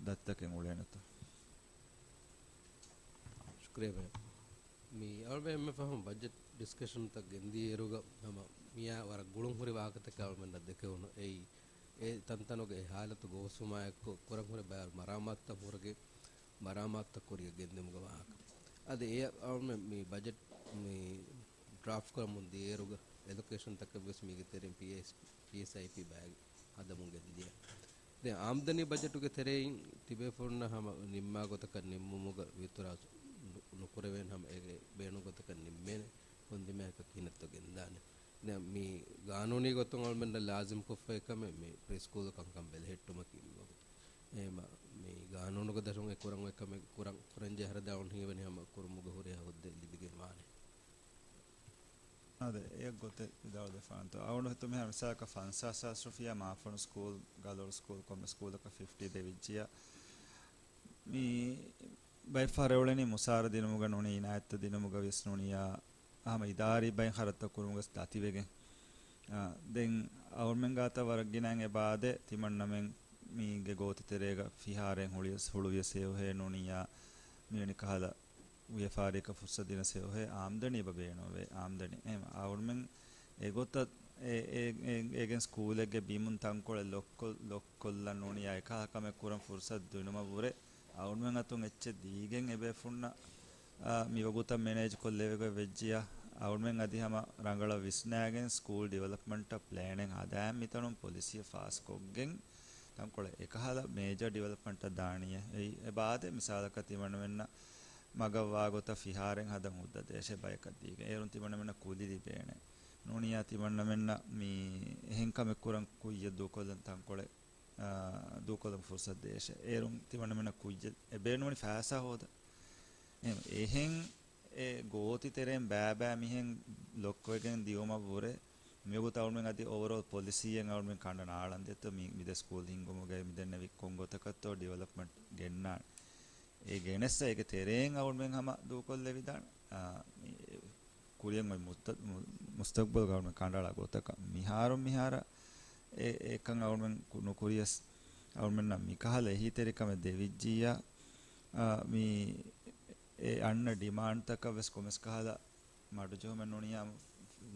ދަތިތަކެއް އުޅޭނެތޯ؟ ޝުކުރިއްޔާ މޭ. މި އަޅުމެން އެންމެ ފަހުން ބަޖެޓް ޑިސްކަޝަންތައް ގެންދިޔައިރުގަ ހަމަ މިއާ ވަރަށް ގުޅުން ހުރި ވާހަކަތަކެއް އަޅުމެންނަށް ދެކެވުނު. އެއީ، އެ ތަންތަނުގެ އެ ހާލަތު ގޯސްވުމާއެއްކޮށް ކުރަން ހުރި ބައިވަރު މަރާމާތުތައް ހުރެގެން، މަރާމާތުތައް ކުރިއަށް ގެންދިއުމުގެ ވާހަކަ. އަދި އެ އަޅުމެން މި ބަޖެޓް މި ޑްރާފްޓް ކުރަމުން ދިޔައިރުގަ އެލޮކޭޝަންތަކެއް ވެސް މީގެ ތެރެއިން ޕީއެސް، ޕީއެސްއައިޕީ ބައިގެ ހަދަމުން ގެންދިޔަ. ދެން އާމްދަނީ ބަޖެޓުގެ ތެރެއިން ތިބޭފުޅުންނަށް ހަމަ ނިންމާ ގޮތަކަށް ނިންމުމުގަ ވިތުރާ ނު-، ނުކުރެވޭނެ ހަމަ އޭގެ ބޭނުން ގޮތަކަށް ނިންމޭނެ ކޮންދިމާއަކަށް ކިހިނެއްތޯ ގެންދާނެ. ދެން މި ގާނޫނީ ގޮތުން އަޅުމެންނަށް ލާޒިމް ކޮށްފައި ކަމެއް މި ޕްރީ ސްކޫލް ކަންކަން ބެލެހެއްޓުމަކީ މިވަގުތު. އެހެންވީމަ މި ގާނޫނުގެ ދަށުން އެ ކުރަން އޮތް ކަމެއް ކުރަން، ކުރަންޖެހޭ ހަރަދާން ހީވަނީ ހަމަ ކުރުމުގެ ހުރިހާ ހުއްދައެއް ލިބިގެން ވާނެ. އާދެ، އެއަށް ގޮތެއް ވިދާޅުވެފާނެތޯ. އަޅުގަނޑު ހިތުން މިހާރު މިސާލަކަށް ފަންސާސް ހާސް ރުފިޔާ މާފަންނު ސްކޫލް، ގަލޮޅު ސްކޫލް ކޮންމެ ސްކޫލަކަށް ފިފްޓީ ދެވިއްޖިއްޔާ، މި ބައެއް ފަހަރު އެއުޅެނީ މުސާރަ ދިނުމުގަ ނޫނީ، އިނާޔަތްތައް ދިނުމުގަ ވިސްނުނިއްޔާ، ހަމަ އިދާރީ ބައިން ޚަރަދުތައް ކުރުމުގަ ދަތިވެގެން. އާ، ދެން އަހުރުމެން ގާތަށް ވަރަށް ގިނައިން އެބާދެ ތިމަންނަމެން މީގެ ގޯތި ތެރޭގަ ފިހާރައެއް ހުޅިޔަސް، ހުޅުވިޔަސް އެއޮހޭ ނޫނިއްޔާ، މިވެނި ކަހަލަ ވިޔަފާރިއަކަށް ފުރުސަތު ދިނަސް އެއޮހޭ އާމްދަނީ ބަ ބޭނުންވޭ. އާމްދަނީ އެހެން އަހުރުމެން އެގޮތަށް އެ-، އެ-، އެ-، އެގެން ސްކޫލެއްގެ ބިމުން ތަންކޮޅެއް ލޮކްކޮށް-، ލޮކްކޮށްލަން ނޫނިއްޔާ އެކަހަލަ ކަމެއް ކުރަން ފުރުސަތު ދިނުމަށްވުރެ އަހުރުމެން އަތުން އެއްޗެއް ދީގެން އެބޭފުންނަށް، އާ، މިވަގުތަށް މެނޭޖް ކޮށްލެވިގޮތް ވެއްޖިއްޔާ، އަހުރުމެން އަދި ހަމަ ރަނގަޅަށް ވިސްނާގެން ސްކޫލް ޑިވެލޮޕްމަންޓަށް ޕްލޭނެއް ހަދާ މިތަނުން ޕޮލިސީއެއް ފާސްކޮށްގެން ތަންކޮޅެއް އެކަހަލަ މޭޖަރ ޑިވެލޮޕްމަންޓަށް ދާނީއޭ. އެއީ އެބާދެ މިސާލަކަށް ތިމަންނަމެންނަށް މަގަށްވާ ގޮތަށް ފިހާރައެއް ހަދަން ހުއްދަ ދޭށޭ ބަޔަކަށް ދީގެން. އޭރުން ތިމަންނަމެންނަށް ކުލި ލިބޭނެ. ނޫނިއްޔާ ތިމަންނަމެންނަށް މި އެހެން ކަމެއް ކުރަން ކުއްޔަށް ދޫކޮށްލަން ތަންކޮޅެއް، އާ، ދޫކޮށްލަން ފުރުސަތު ދޭށޭ. އޭރުން ތިމަންނަމެންނަށް ކުއްޔަށް އެބޭނުންވަނީ ފައިސާ ހޯދަން. އެހެން، އެހެން އެ ގޯތި ތެރެއިން ބައިބައި މިހެން ލޮކްކޮށްގެން ދިޔުމަށްވުރެ މިވަގުތު އަޅުމެން އަދި އޯވަރޯލް ޕޮލިސީއެއް އަޅުމެން ކަނޑަ ނާޅަން ދޭތޯ މި، މިދެ ސްކޫލް ހިންގުމުގައި މިދެންނެވި ކޮން ގޮތަކަށްތޯ ޑިވެލޮޕްމަންޓް ގެންނާނެ. އެ ގެނެއްސަ އޭގެ ތެރެއިން އަޅުމެން ހަމަ ދޫކޮށްލެވިދާނެ. އާ، މި ކުރިއަށް އޮތް މުއްތަ-، މު-، މުސްތަގްބަލްގަ އަޅުމެން ކަނޑައަޅާ ގޮތަކަށް މިހާރު މިހާރަށް އެ-، އެކަން އަޅުމެން ކު-، ނުކުރިޔަސް އަޅުމެންނަށް މިކަހަލަ އެހީތެރިކަމެއް ދެވިއްޖިއްޔާ، އާ، މި އެ އަންނަ ޑިމާންޑްތަކަށް ވެސް ކޮންމެސް ކަހަލަ މަޑުޖެހުމެއް ނޫނިއްޔާ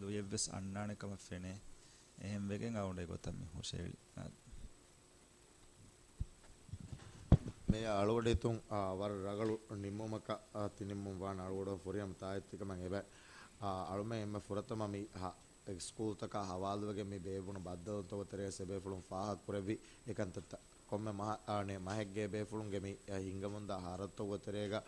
ލުޔެއްވެސް އަންނާނެ ކަމަށް ފެނޭ. އެހެންވެގެން އަޅުގަނޑު އެގޮތަށް މި ހުށައެޅި. މޭޔާ އަޅުގަޑިތުން، އާ، ވަރަށް ރަގަޅު ނިންމުމަކަށް، އާ، ތިނިންމުން ވާން އަޅުގަޑު ފުރިހަމަ ތާއެއްތިކަމަށް އެބަ، އާ، އަޅުމެން އެންމެ ފުރަތަމަ މި ހަ-، ސްކޫލްތަކާ ހަވާލުވެގެން މި ބޭއްވުނު ބައްދަލުތަކުގެ ތެރޭ އެބޭފުޅުން ފާހަގަކުރެއްވި އެކަންތައްތައް. ކޮންމެ މަހަ-، އާނެ، މަހެއްގެ ބޭފުޅުންގެ މި، އަ، ހިންގަމުންދާ ހަރަދުތަކުގެ ތެރޭގަ،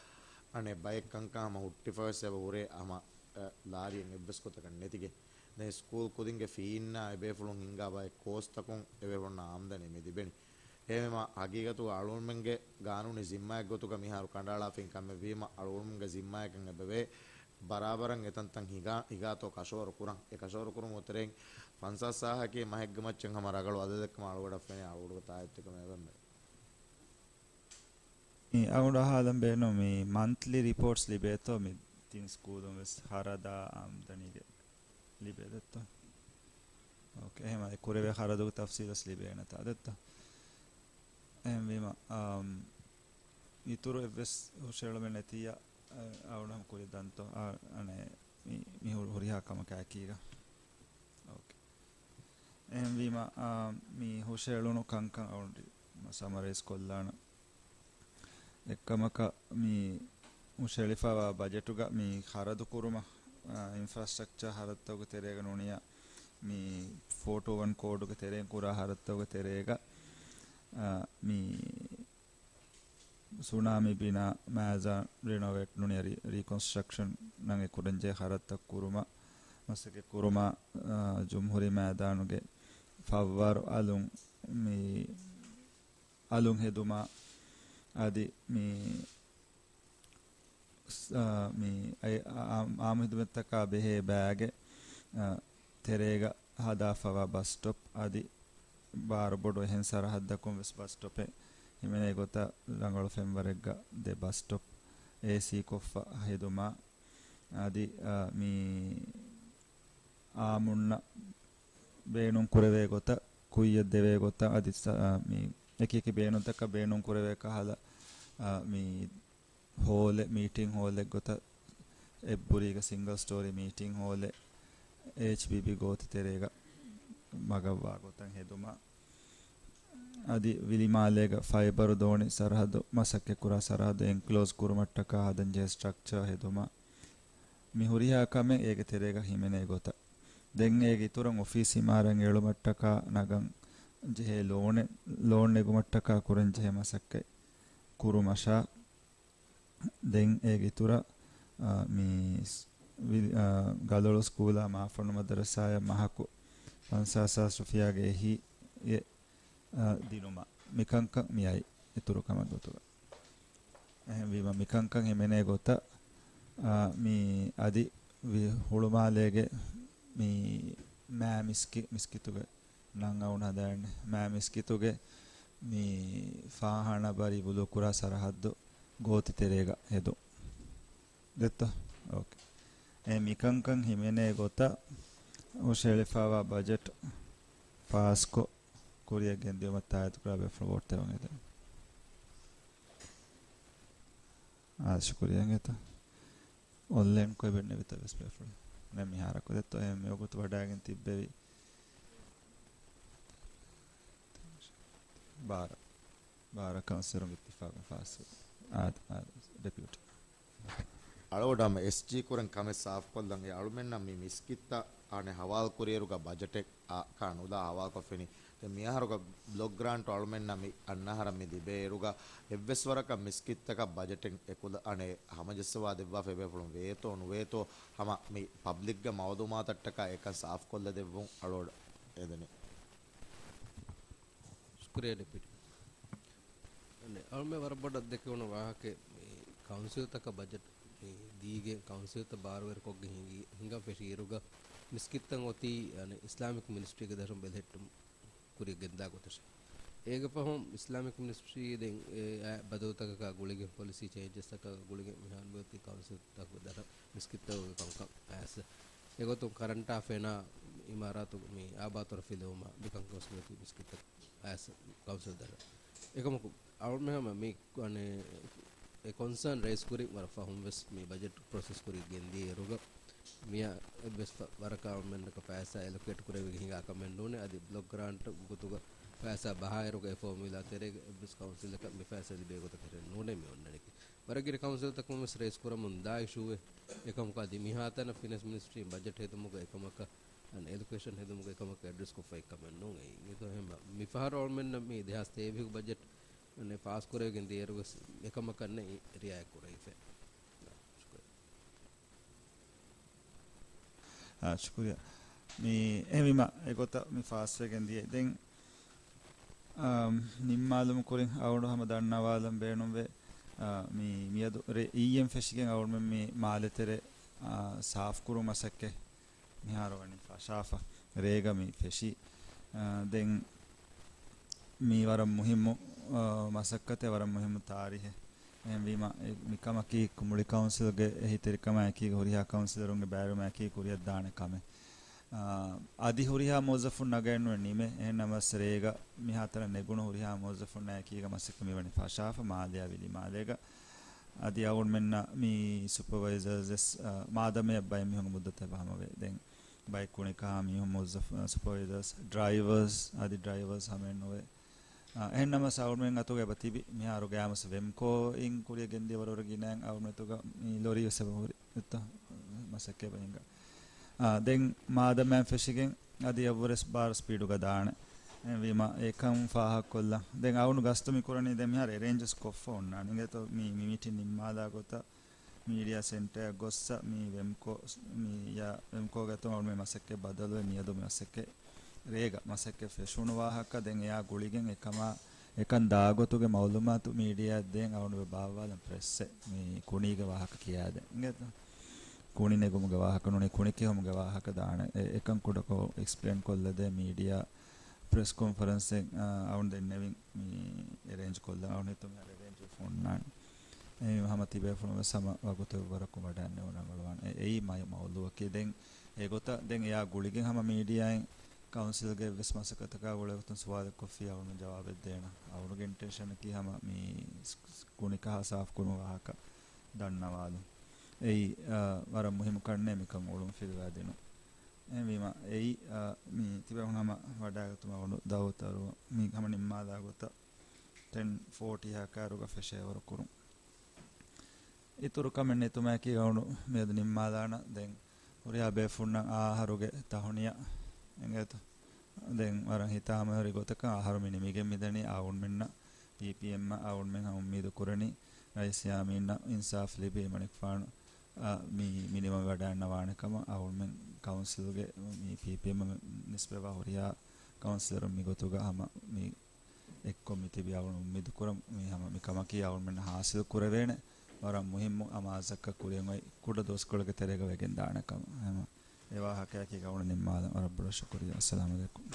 އަނެއް ބައެއް ކަންކަން ހަމަ ހުއްޓިފަވެސް އެބަ ހުރޭ ހަމަ، އަ، ލާރިއެއް އެއްވެސް ގޮތަކަށް ނެތިގެން. ދެން ސްކޫލް ކުދިންގެ ފީއިންނާ އެބޭފުޅުން ހިންގާ ބައެއް ކޯސްތަކުން އެބޭފުޅުންނަށް އާމްދަނީ މި ލިބެނީ. އެހެންވީމަ، ހަގީގަތުގަ އަޅުގަނޑުމެންގެ ގާނޫނީ ޒިންމާއެއްގޮތުގަ މިހާރު ކަނޑައަޅާފައި ކަމެއްވީމަ، އަޅުގަނޑުމެންގެ ޒިންމާއަކަށް އެބަވޭ ބަރާބަރަށް އެތަންތަން ހިގާ-، ހިގާތޯ ކަށަވަރު ކުރަން. އެ ކަށަވަރު ކުރުމުގެ ތެރެއިން ފަންސާސް ސާހަކީ މަހެއްގެ މައްޗަށް ހަމަ ރަގަޅު އަދަދެއްކަމަށް އަޅުގަޑަށް ފެނޭ އަޅުގަޑު ތާއެއްތިކަމެއް އެބަމެ. މި އަޅުގަނޑު އަހާލަން ބޭނުން މި މަންތްލީ ރިޕޯޓްސް ލިބޭތޯ މި ތިން ސްކޫލުން ވެސް ހަރަދާ އާމްދަނީގެ ލިބޭ ދެއްތޯ؟ އޯކޭ. އެހެން އެ ކުރެވޭ ޚަރަދުގެ ތަފްސީލު ވެސް ލިބޭނެތާ ދެއްތޯ؟ އެހެންވީމަ، އާ، އިތުރު އެއްވެސް ހުށައެޅުމެއް ނެތިއްޔާ، އަ-، އަޅުގަނޑު ކުރި ދަންތޯ، އަ-، އަނެއް މި-، މި ހު-، ހުރިހާ ކަމަކާ އެކީގަ. އޯކޭ. އެހެންވީމަ، އާ، މި ހުށައެޅުނު ކަންކަން އަޅުގަނޑު ސަމަރައިޒް ކޮށްލާނަން. އެއްކަމަކަށް މި ހުށައެޅިފައިވާ ބަޖެޓުގަ މި ޚަރަދު ކުރުމަށް، އާ، އިންފްރާސްޓްރަކްޗާ ޚަރަދުތަކުގެ ތެރޭގަ ނޫނިއްޔާ މި ފޯޓު ވަން ކޯޑުގެ ތެރެއިން ކުރާ ޚަރަދުތަކުގެ ތެރޭގަ، އާ، މި ސުނާމީ ބިނާ، މައިޒާން ރިނޮވޭޓް ނޫނިއްޔާ ރީ-، ރީކޮންސްޓްރަކްޝަން ނަގައި ކުރަންޖެހޭ ޚަރަދުތައް ކުރުމަށް މަސައްކަތް ކުރުމަށް، އާ، ޖުމްހޫރީ މައިދާނުގެ ފައްވާރު އަލުން މި އަލުން ހެދުމަށް އަދި މި ސް-، އާ، މި އައި-، އާ-، އާ-، އާއްމު ހިދުމަތްތަކާ ބެހޭ ބައިގެ، އާ، ތެރޭގަ ހަދާފައިވާ ބަސް ސްޓޮޕް އަދި ބާރުބޮޑު އެހެން ސަރަހައްދަކުން ވެސް ބަސް ސްޓޮޕެއް ހިމެނޭ ގޮތަށް ރަނގަޅު ފެންވަރެއްގަ ދެ ބަސް ސްޓޮޕް އޭސީ ކޮށްފަ ހެދުމަށް އަދި، އާ، މި އާއްމުންނަށް ބޭނުން ކުރެވޭ ގޮތަށް، ކުއްޔަށް ދެވޭ ގޮތަށް އަދި ސަ-، އާ، މި އެކި އެކި ބޭނުންތަކަށް ބޭނުން ކުރެވޭ ކަހަލަ، އާ، މި ހޯލެއް، މީޓިން ހޯލެއް ގޮތަށް އެއްބުރީގަ ސިންގަލް ސްޓޯރީ މީޓިން ހޯލެއް އެޗްބީބީ ގޯތި ތެރޭގަ މަގަށްވާ ގޮތަށް ހެދުމަށް، އަދި ވިލިމާލޭގަ ފައިބަރު ދޯނި ސަރަހައްދު މަސައްކަތްކުރާ ސަރަހައްދު އެންކްލޯޒް ކުރުމަށްޓަކާ ހަދަންޖެހޭ ސްޓްރަކްޗާ ހެދުމަށް، މި ހުރިހާ ކަމެއް އޭގެ ތެރޭގަ ހިމެނޭ ގޮތަށް. ދެން އޭގެ އިތުރަށް އޮފީސް އިމާރާތް އެޅުމަށްޓަކާ ނަގަން ޖެހޭ ލޯނެއް، ލޯން ނެގުމަށްޓަކާ ކުރަންޖެހޭ މަސައްކަތް ކުރުމަށާ، ދެން އޭގެ އިތުރަށް، އާ، މި ސް-، ވި-، އާ، ގަލޮޅު ސްކޫލާ މާފަންނު މަދަރަސާއަށް މަހަކު ފަންސާސް ހާސް ރުފިޔާގެ އެހީ އެ، އާ، ދިނުމަށް މިކަންކަން މިއައި އިތުރު ކަމެއް ގޮތުގަ. އެހެންވީމަ މިކަންކަން ހިމެނޭ ގޮތަށް، އާ، މި އަދި ވި-، ހުޅުމާލޭގެ މި މާ މިސްކި-، މިސްކިތުގެ ނަން އައުން ހަދާނެ. މާ މިސްކިތުގެ މި ފާޚާނާ ބަރީ ބުލޫކުރާ ސަރަހައްދު ގޯތި ތެރޭގަ ހެދުން. ދެއްތޯ؟ އޯކޭ. އެ މިކަންކަން ހިމެނޭ ގޮތަށް ހުށަހެޅިފައިވާ ބަޖެޓް ފާސްކޮށް، ކުރިއަށް ގެންދިއުމަށް ތާއީދުކުރާ ބޭފުޅުން ވޯޓް ދެވަން އެދެން. އާ، ޝުކުރިއްޔާ އިނގޭތަ؟ އޮންލައިންކޮށް އެބަ ނެވިތަ ވެސް ބޭފުޅުން. ނަ މިހާރަކު ދެއްތޯ އެހެން މިވަގުތު ވަޑައިގެން ތިއްބެވި. ބާރަ. ބާރަ ކައުންސިލުންގެ އިއްތިފާގުން ފާސް. އާދެ، އާދެ، ޑެޕިއުޓީ. އަޅުގަޑު ހަމަ އެސްޖީ ކުރަން ކަމެއް ސާފުކޮށްލަން. އެ އަޅުމެންނަށް މި މިސްކިތްތައް އަނެއް ހަވާލު ކުރިއިރުގަ ބަޖެޓެއް އާ ކާ ނުލާ ހަވާލުކޮށްފިނި. ދެން މިއަހަރުގަ ބްލޮކް ގްރާންޓު އަޅުމެންނަށް މި އަންނަ އަހަރަށް މި ލިބޭއިރުގަ އެއްވެސް ވަރަކަށް މިސްކިތްތަކަށް ބަޖެޓެއް އެކުލަ އަނެއް ހަމަޖައްސަވާ ދެއްވާފަ އެބޭފުޅުން ވޭތޯ ނުވޭތޯ ހަމަ މި ޕަބްލިކްގެ މައުލޫމާތަށްޓަކާ އެކަން ސާފުކޮށްލަ ދެއްވުން އަޅުގަޑު އެދެނީ. ޝުކުރިއްޔާ ޑެޕިއުޓީ. އަނެއް އަޅުމެން ވަރަށް ބޮޑަށް ދެކެވުނު ވާހަކައެއް، މި ކައުންސިލްތަކަށް ބަޖެޓް މި ދީގެން ކައުންސިލްތައް ބާރުވެރިކޮށްގެން ހިނގި، ހިނގަން ފެށި އިރުގަ މިސްކިތްތައް އޮތީ، އަނެއް އިސްލާމިކް މިނިސްޓްރީގެ ދަށުން ބެލެހެއްޓުން ކުރިއަށް ގެންދާ ގޮތަށް. އޭގެ ފަހުން އިސްލާމިކް މިނިސްޓްރީ ދެން އެ އާ ބަދަލުތަކަކާ ގުޅިގެން، ޕޮލިސީ ޗޭންޖަސްތަކާ ގުޅިގެން މިހާރު މިއޮތީ ކައުންސިލްތަކުގެ ދަށަށް މިސްކިތްތަކުގެ ކަންކަން އައިސް. އެގޮތުން ކަރަންޓާ ފެނާ އިމާރާތު މި އާބާތުރަ ފިލުވުމާ މިކަންކަން މިއޮތީ މިސްކިތްތަކު އައިސް ކައުންސިލް ދަށަށް. އެކަމަކު އަޅުމެން ހަމަ މި އަނެއް އެ ކޮންސާން ރައިސް ކުރިން ވަރަށް ފަހުން ވެސް މި ބަޖެޓް ޕްރޮސެސް ކުރި ގެންދިޔަ އިރުގަ މިއަށް އެއްވެސް ފަ-، ވަރަކަށް އަޅުމެންނަކަށް ފައިސާ އެލޮކޭޓް ކުރެވިގެން ހިނގާ ކަމެއް ނޫނޭ. އަދި ބްލޮކް ގްރާންޓް ގޮތުގަ ފައިސާ ބަހާއިރުގަ އެ ފޯމުލާ ތެރޭގަ އެއްވެސް ކައުންސިލަކަށް މި ފައިސާ ލިބޭ ގޮތަކަށް ނޫނޭ މި އޮންނަނީކީ. ވަރަށް ގިނަ ކައުންސިލްތަކުން ވެސް ރައިސް ކުރަމުން ދާ އިޝޫއެއް. އެކަމަކު އަދި މިހާތަނަށް ފިނޭންސް މިނިސްޓްރީން ބަޖެޓް ހެދުމުގަ އެކަމަކަށް އަން އެލޮކޭޝަން ހެދުމުގެ ކަމަކަށް އެޑްރެސް ކޮށްފައި ކަމެއް ނޫން. އެއީ މި ފަހަރު އަޅުމެންނަށް މި ދެހާސް ތޭވީހުގެ ބަޖެޓް އަން ފާސް ކުރެވިގެން ދިޔައިރު ވެސް އެކަމަކަށް ނެތް ރިއާޔަތް ކުރެވިފަ. ޝުކުރިއްޔާ. އާ، ޝުކުރިއްޔާ. މި އެހެންވީމަ އެގޮތަށް މި ފާސްވެގެން ދިޔަ. ދެން، އާ، ނިންމާލުމުގެ ކުރިން އަޅުގަނޑު ހަމަ ދަންނަވާލަން ބޭނުންވޭ، އާ، މި މިއަދު ރޭ، އިއްޔެން ފެށިގެން އަޅުގަނޑުމެން މި މާލެތެރެ، އާ، ސާފުކުރުން މަސައްކަތް މިހާރު ވަނީ ފަށާފަ. ރޭގަ މި ފެށި. އާ، ދެން މީ ވަރަށް މުހިއްމު، އާ، މަސައްކަތެއް، ވަރަށް މުހިއްމު ތާރީހެއް. އެހެންވީމަ، އެ، މިކަމަކީ ކު-، މުޅި ކައުންސިލްގެ އެހީތެރިކަމާ އެކީގަ ހުރިހާ ކައުންސިލަރުންގެ ބައިވެރިވުމާ އެކީ ކުރިއަށްދާނެ ކަމެއް. އާ، އަދި ހުރިހާ މުވައްޒަފުން ނަގައެއްނުވެ ނިމޭ. އެހެންނަމަވެސް ރޭގަ މިހާތަނަށް ނެގުނު ހުރިހާ މުވައްޒަފުންނާ އެކީގަ މަސައްކަތް މިވަނީ ފަށާފަ މާލެއާ ވިލި މާލޭގަ. އަދި އަޅުގަނޑުމެންނަށް މި ސުޕަވައިޒާސް ވެސް، އާ، މާދަމަޔަށް ބައެއް މީހުން މުއްދަތެއް ހަމަވޭ. ދެން ބައެއް ކުނިކަހާ މީހުން މުވައްޒަފް، ސުޕަވައިޒާސް، ޑްރައިވަރސް، އަދި ޑްރައިވަރސް ހަމައެއްނުވޭ. އާ، އެހެންނަމަސް އަޅުމެން އަތުގަ އެބަ ތިބި މިހާރު ގައިމުވެސް ވެމްކޯ އިން ކުރިއަށް ގެންދިޔަ ވަރުވަރު ގިނައިން އަޅުމެތުގަ މި ލޮރީ ވެސް އެބަ ހުރި އެއްތަ މަސައްކަތް އެބަ ހިނގާ. އާ، ދެން މާދަމާ ފެށިގެން އަދި އެއްވުރެސް ބާރު ސްޕީޑުގަ ދާނެ. އެހެންވީމަ އެކަން ފާހަގަކޮށްލަން. ދެން އަޅުން ގަސްތު މި ކުރަނީ ދެން މިހާރު އެރޭންޖް ވެސް ކޮށްފަ އޮންނާނެ. އިނގޭތޯ މި، މި މީޓިން ނިންމާލާ ގޮތަށް މީޑިއާ ސެންޓަރަށް ގޮއްސަ މި ވެމްކޯ، މި ޔާ ވެމްކޯގެ އަތުން އަޅުމެން މަސައްކަތް ބަދަލުވެ މިއަދު މި މަސައްކަތް ރޭގަ މަސައްކަތް ފެށުނު ވާހަކަ ދެން އެއާ ގުޅިގެން އެކަމާ އެކަން ދާގޮތުގެ މައުލޫމާތު މީޑިއާއަށް ދޭން އަޅުން ބާއްވާލަން ޕްރެސްއެއް މި ކުނީގެ ވާހަކަ ކިޔާދޭން. އިނގޭތަ؟ ކުނި ނެގުމުގެ ވާހަކަ ނޫނީ ކުނި ކެހުމުގެ ވާހަކަ ދާނެ. އެ، އެކަން ކުޑަކޮށް އެކްސްޕްލެއިން ކޮށްލަދޭ މީޑިއާ ޕްރެސް ކޮންފަރެންސެއް، އާ، އަޅުން ދެންނެވިން މި އެރޭންޖް ކޮށްލަން. އަޅުން ހިތުން މިހާރު އެރޭންޖް ވެފަ އޮންނާނެ. އެހެންވީމަ ހަމަ ތިބޭފުޅުން ވެސް ހަމަ ވަގުތެއް ވަރަކުން ވަޑައިގަންނަވަން ރަނގަޅުވާނެ. އެ، އެއީ މައި މައުލޫއަކީ. ދެން އެގޮތަށް ދެން އެއާ ގުޅިގެން ހަމަ މީޑިއާއިން ކައުންސިލްގެ އެއްވެސް މަސައްކަތަކާ ގުޅޭގޮތުން ސުވާލެއް ކޮށްފި އަޅުން ޖަވާބެއް ދޭނަން. އަޅުގެ އިންޓެންޝަނަކީ ހަމަ މި ކުނިކަހާ ސާފުކުރުމުގެ ވާހަކަ ދަންނަވާލުން. އެއީ، އާ، ވަރަށް މުހިއްމު ކަންނޭ މިކަން އުޅުން ފިލުވާދިނުން. އެހެންވީމަ އެއީ، އާ، މި ތިބޭފުޅުން ހަމަ ވަޑައިގަތުމަށް އަޅުން ދައުވަތު އަރުވަން. މި ހަމަ ނިންމާލާ ގޮތަށް ޓެން ފޯޓީ ހަކާރުގަ ފެށޭވަރު ކުރުން. އިތުރު ކަމެއް ނެތުމާއެކީ އަޅުން މިއަދު ނިންމާލާނަން. ދެން ހުރިހާ ބޭފުޅުންނަށް އާ އަހަރުގެ ތަހުނިޔާ އެނގޭތަ؟ ދެން ވަރަށް ހިތާމަވެރި ގޮތަކަށް އަހަރު މި ނިމިގެން މިދަނީ. އަޅުމެންނަށް ޕީޕީއެމްއަށް އަޅުމެން އުއްމީދު ކުރަނީ ރައީސް ޔާމީނަށް އިންސާފް ލިބި މަނިކުފާނު، އާ، މި، މި ނިމަވެވަޑައިގަންނަވާނެ ކަމަށް. އަޅުމެން ކައުންސިލްގެ މި ޕީޕީއެމް ނިސްބަތްވާ ހުރިހާ ކައުންސިލަރުން މި ގޮތުގަ ހަމަ މި އެއްކޮށް މި ތިބި އަޅުން އުއްމީދު ކުރަން މި ހަމަ މި ކަމަކީ އަޅުމެންނަށް ހާސިލް ކުރެވޭނެ ވަރަށް މުހިއްމު އަމާޒަކަށް ކުރިއަށް އޮތް ކުޑަ ދުވަސްކޮޅެއްގެ ތެރޭގަ ވެގެން ދާނެ ކަމަށް. ހަމަ އެ ވާހަކައަކީ އަޅުން ނިންމާލަން. ވަރަށް ބޮޑަށް ޝުކުރިއްޔާ. އައްސަލާމު ޢަލައިކުމް.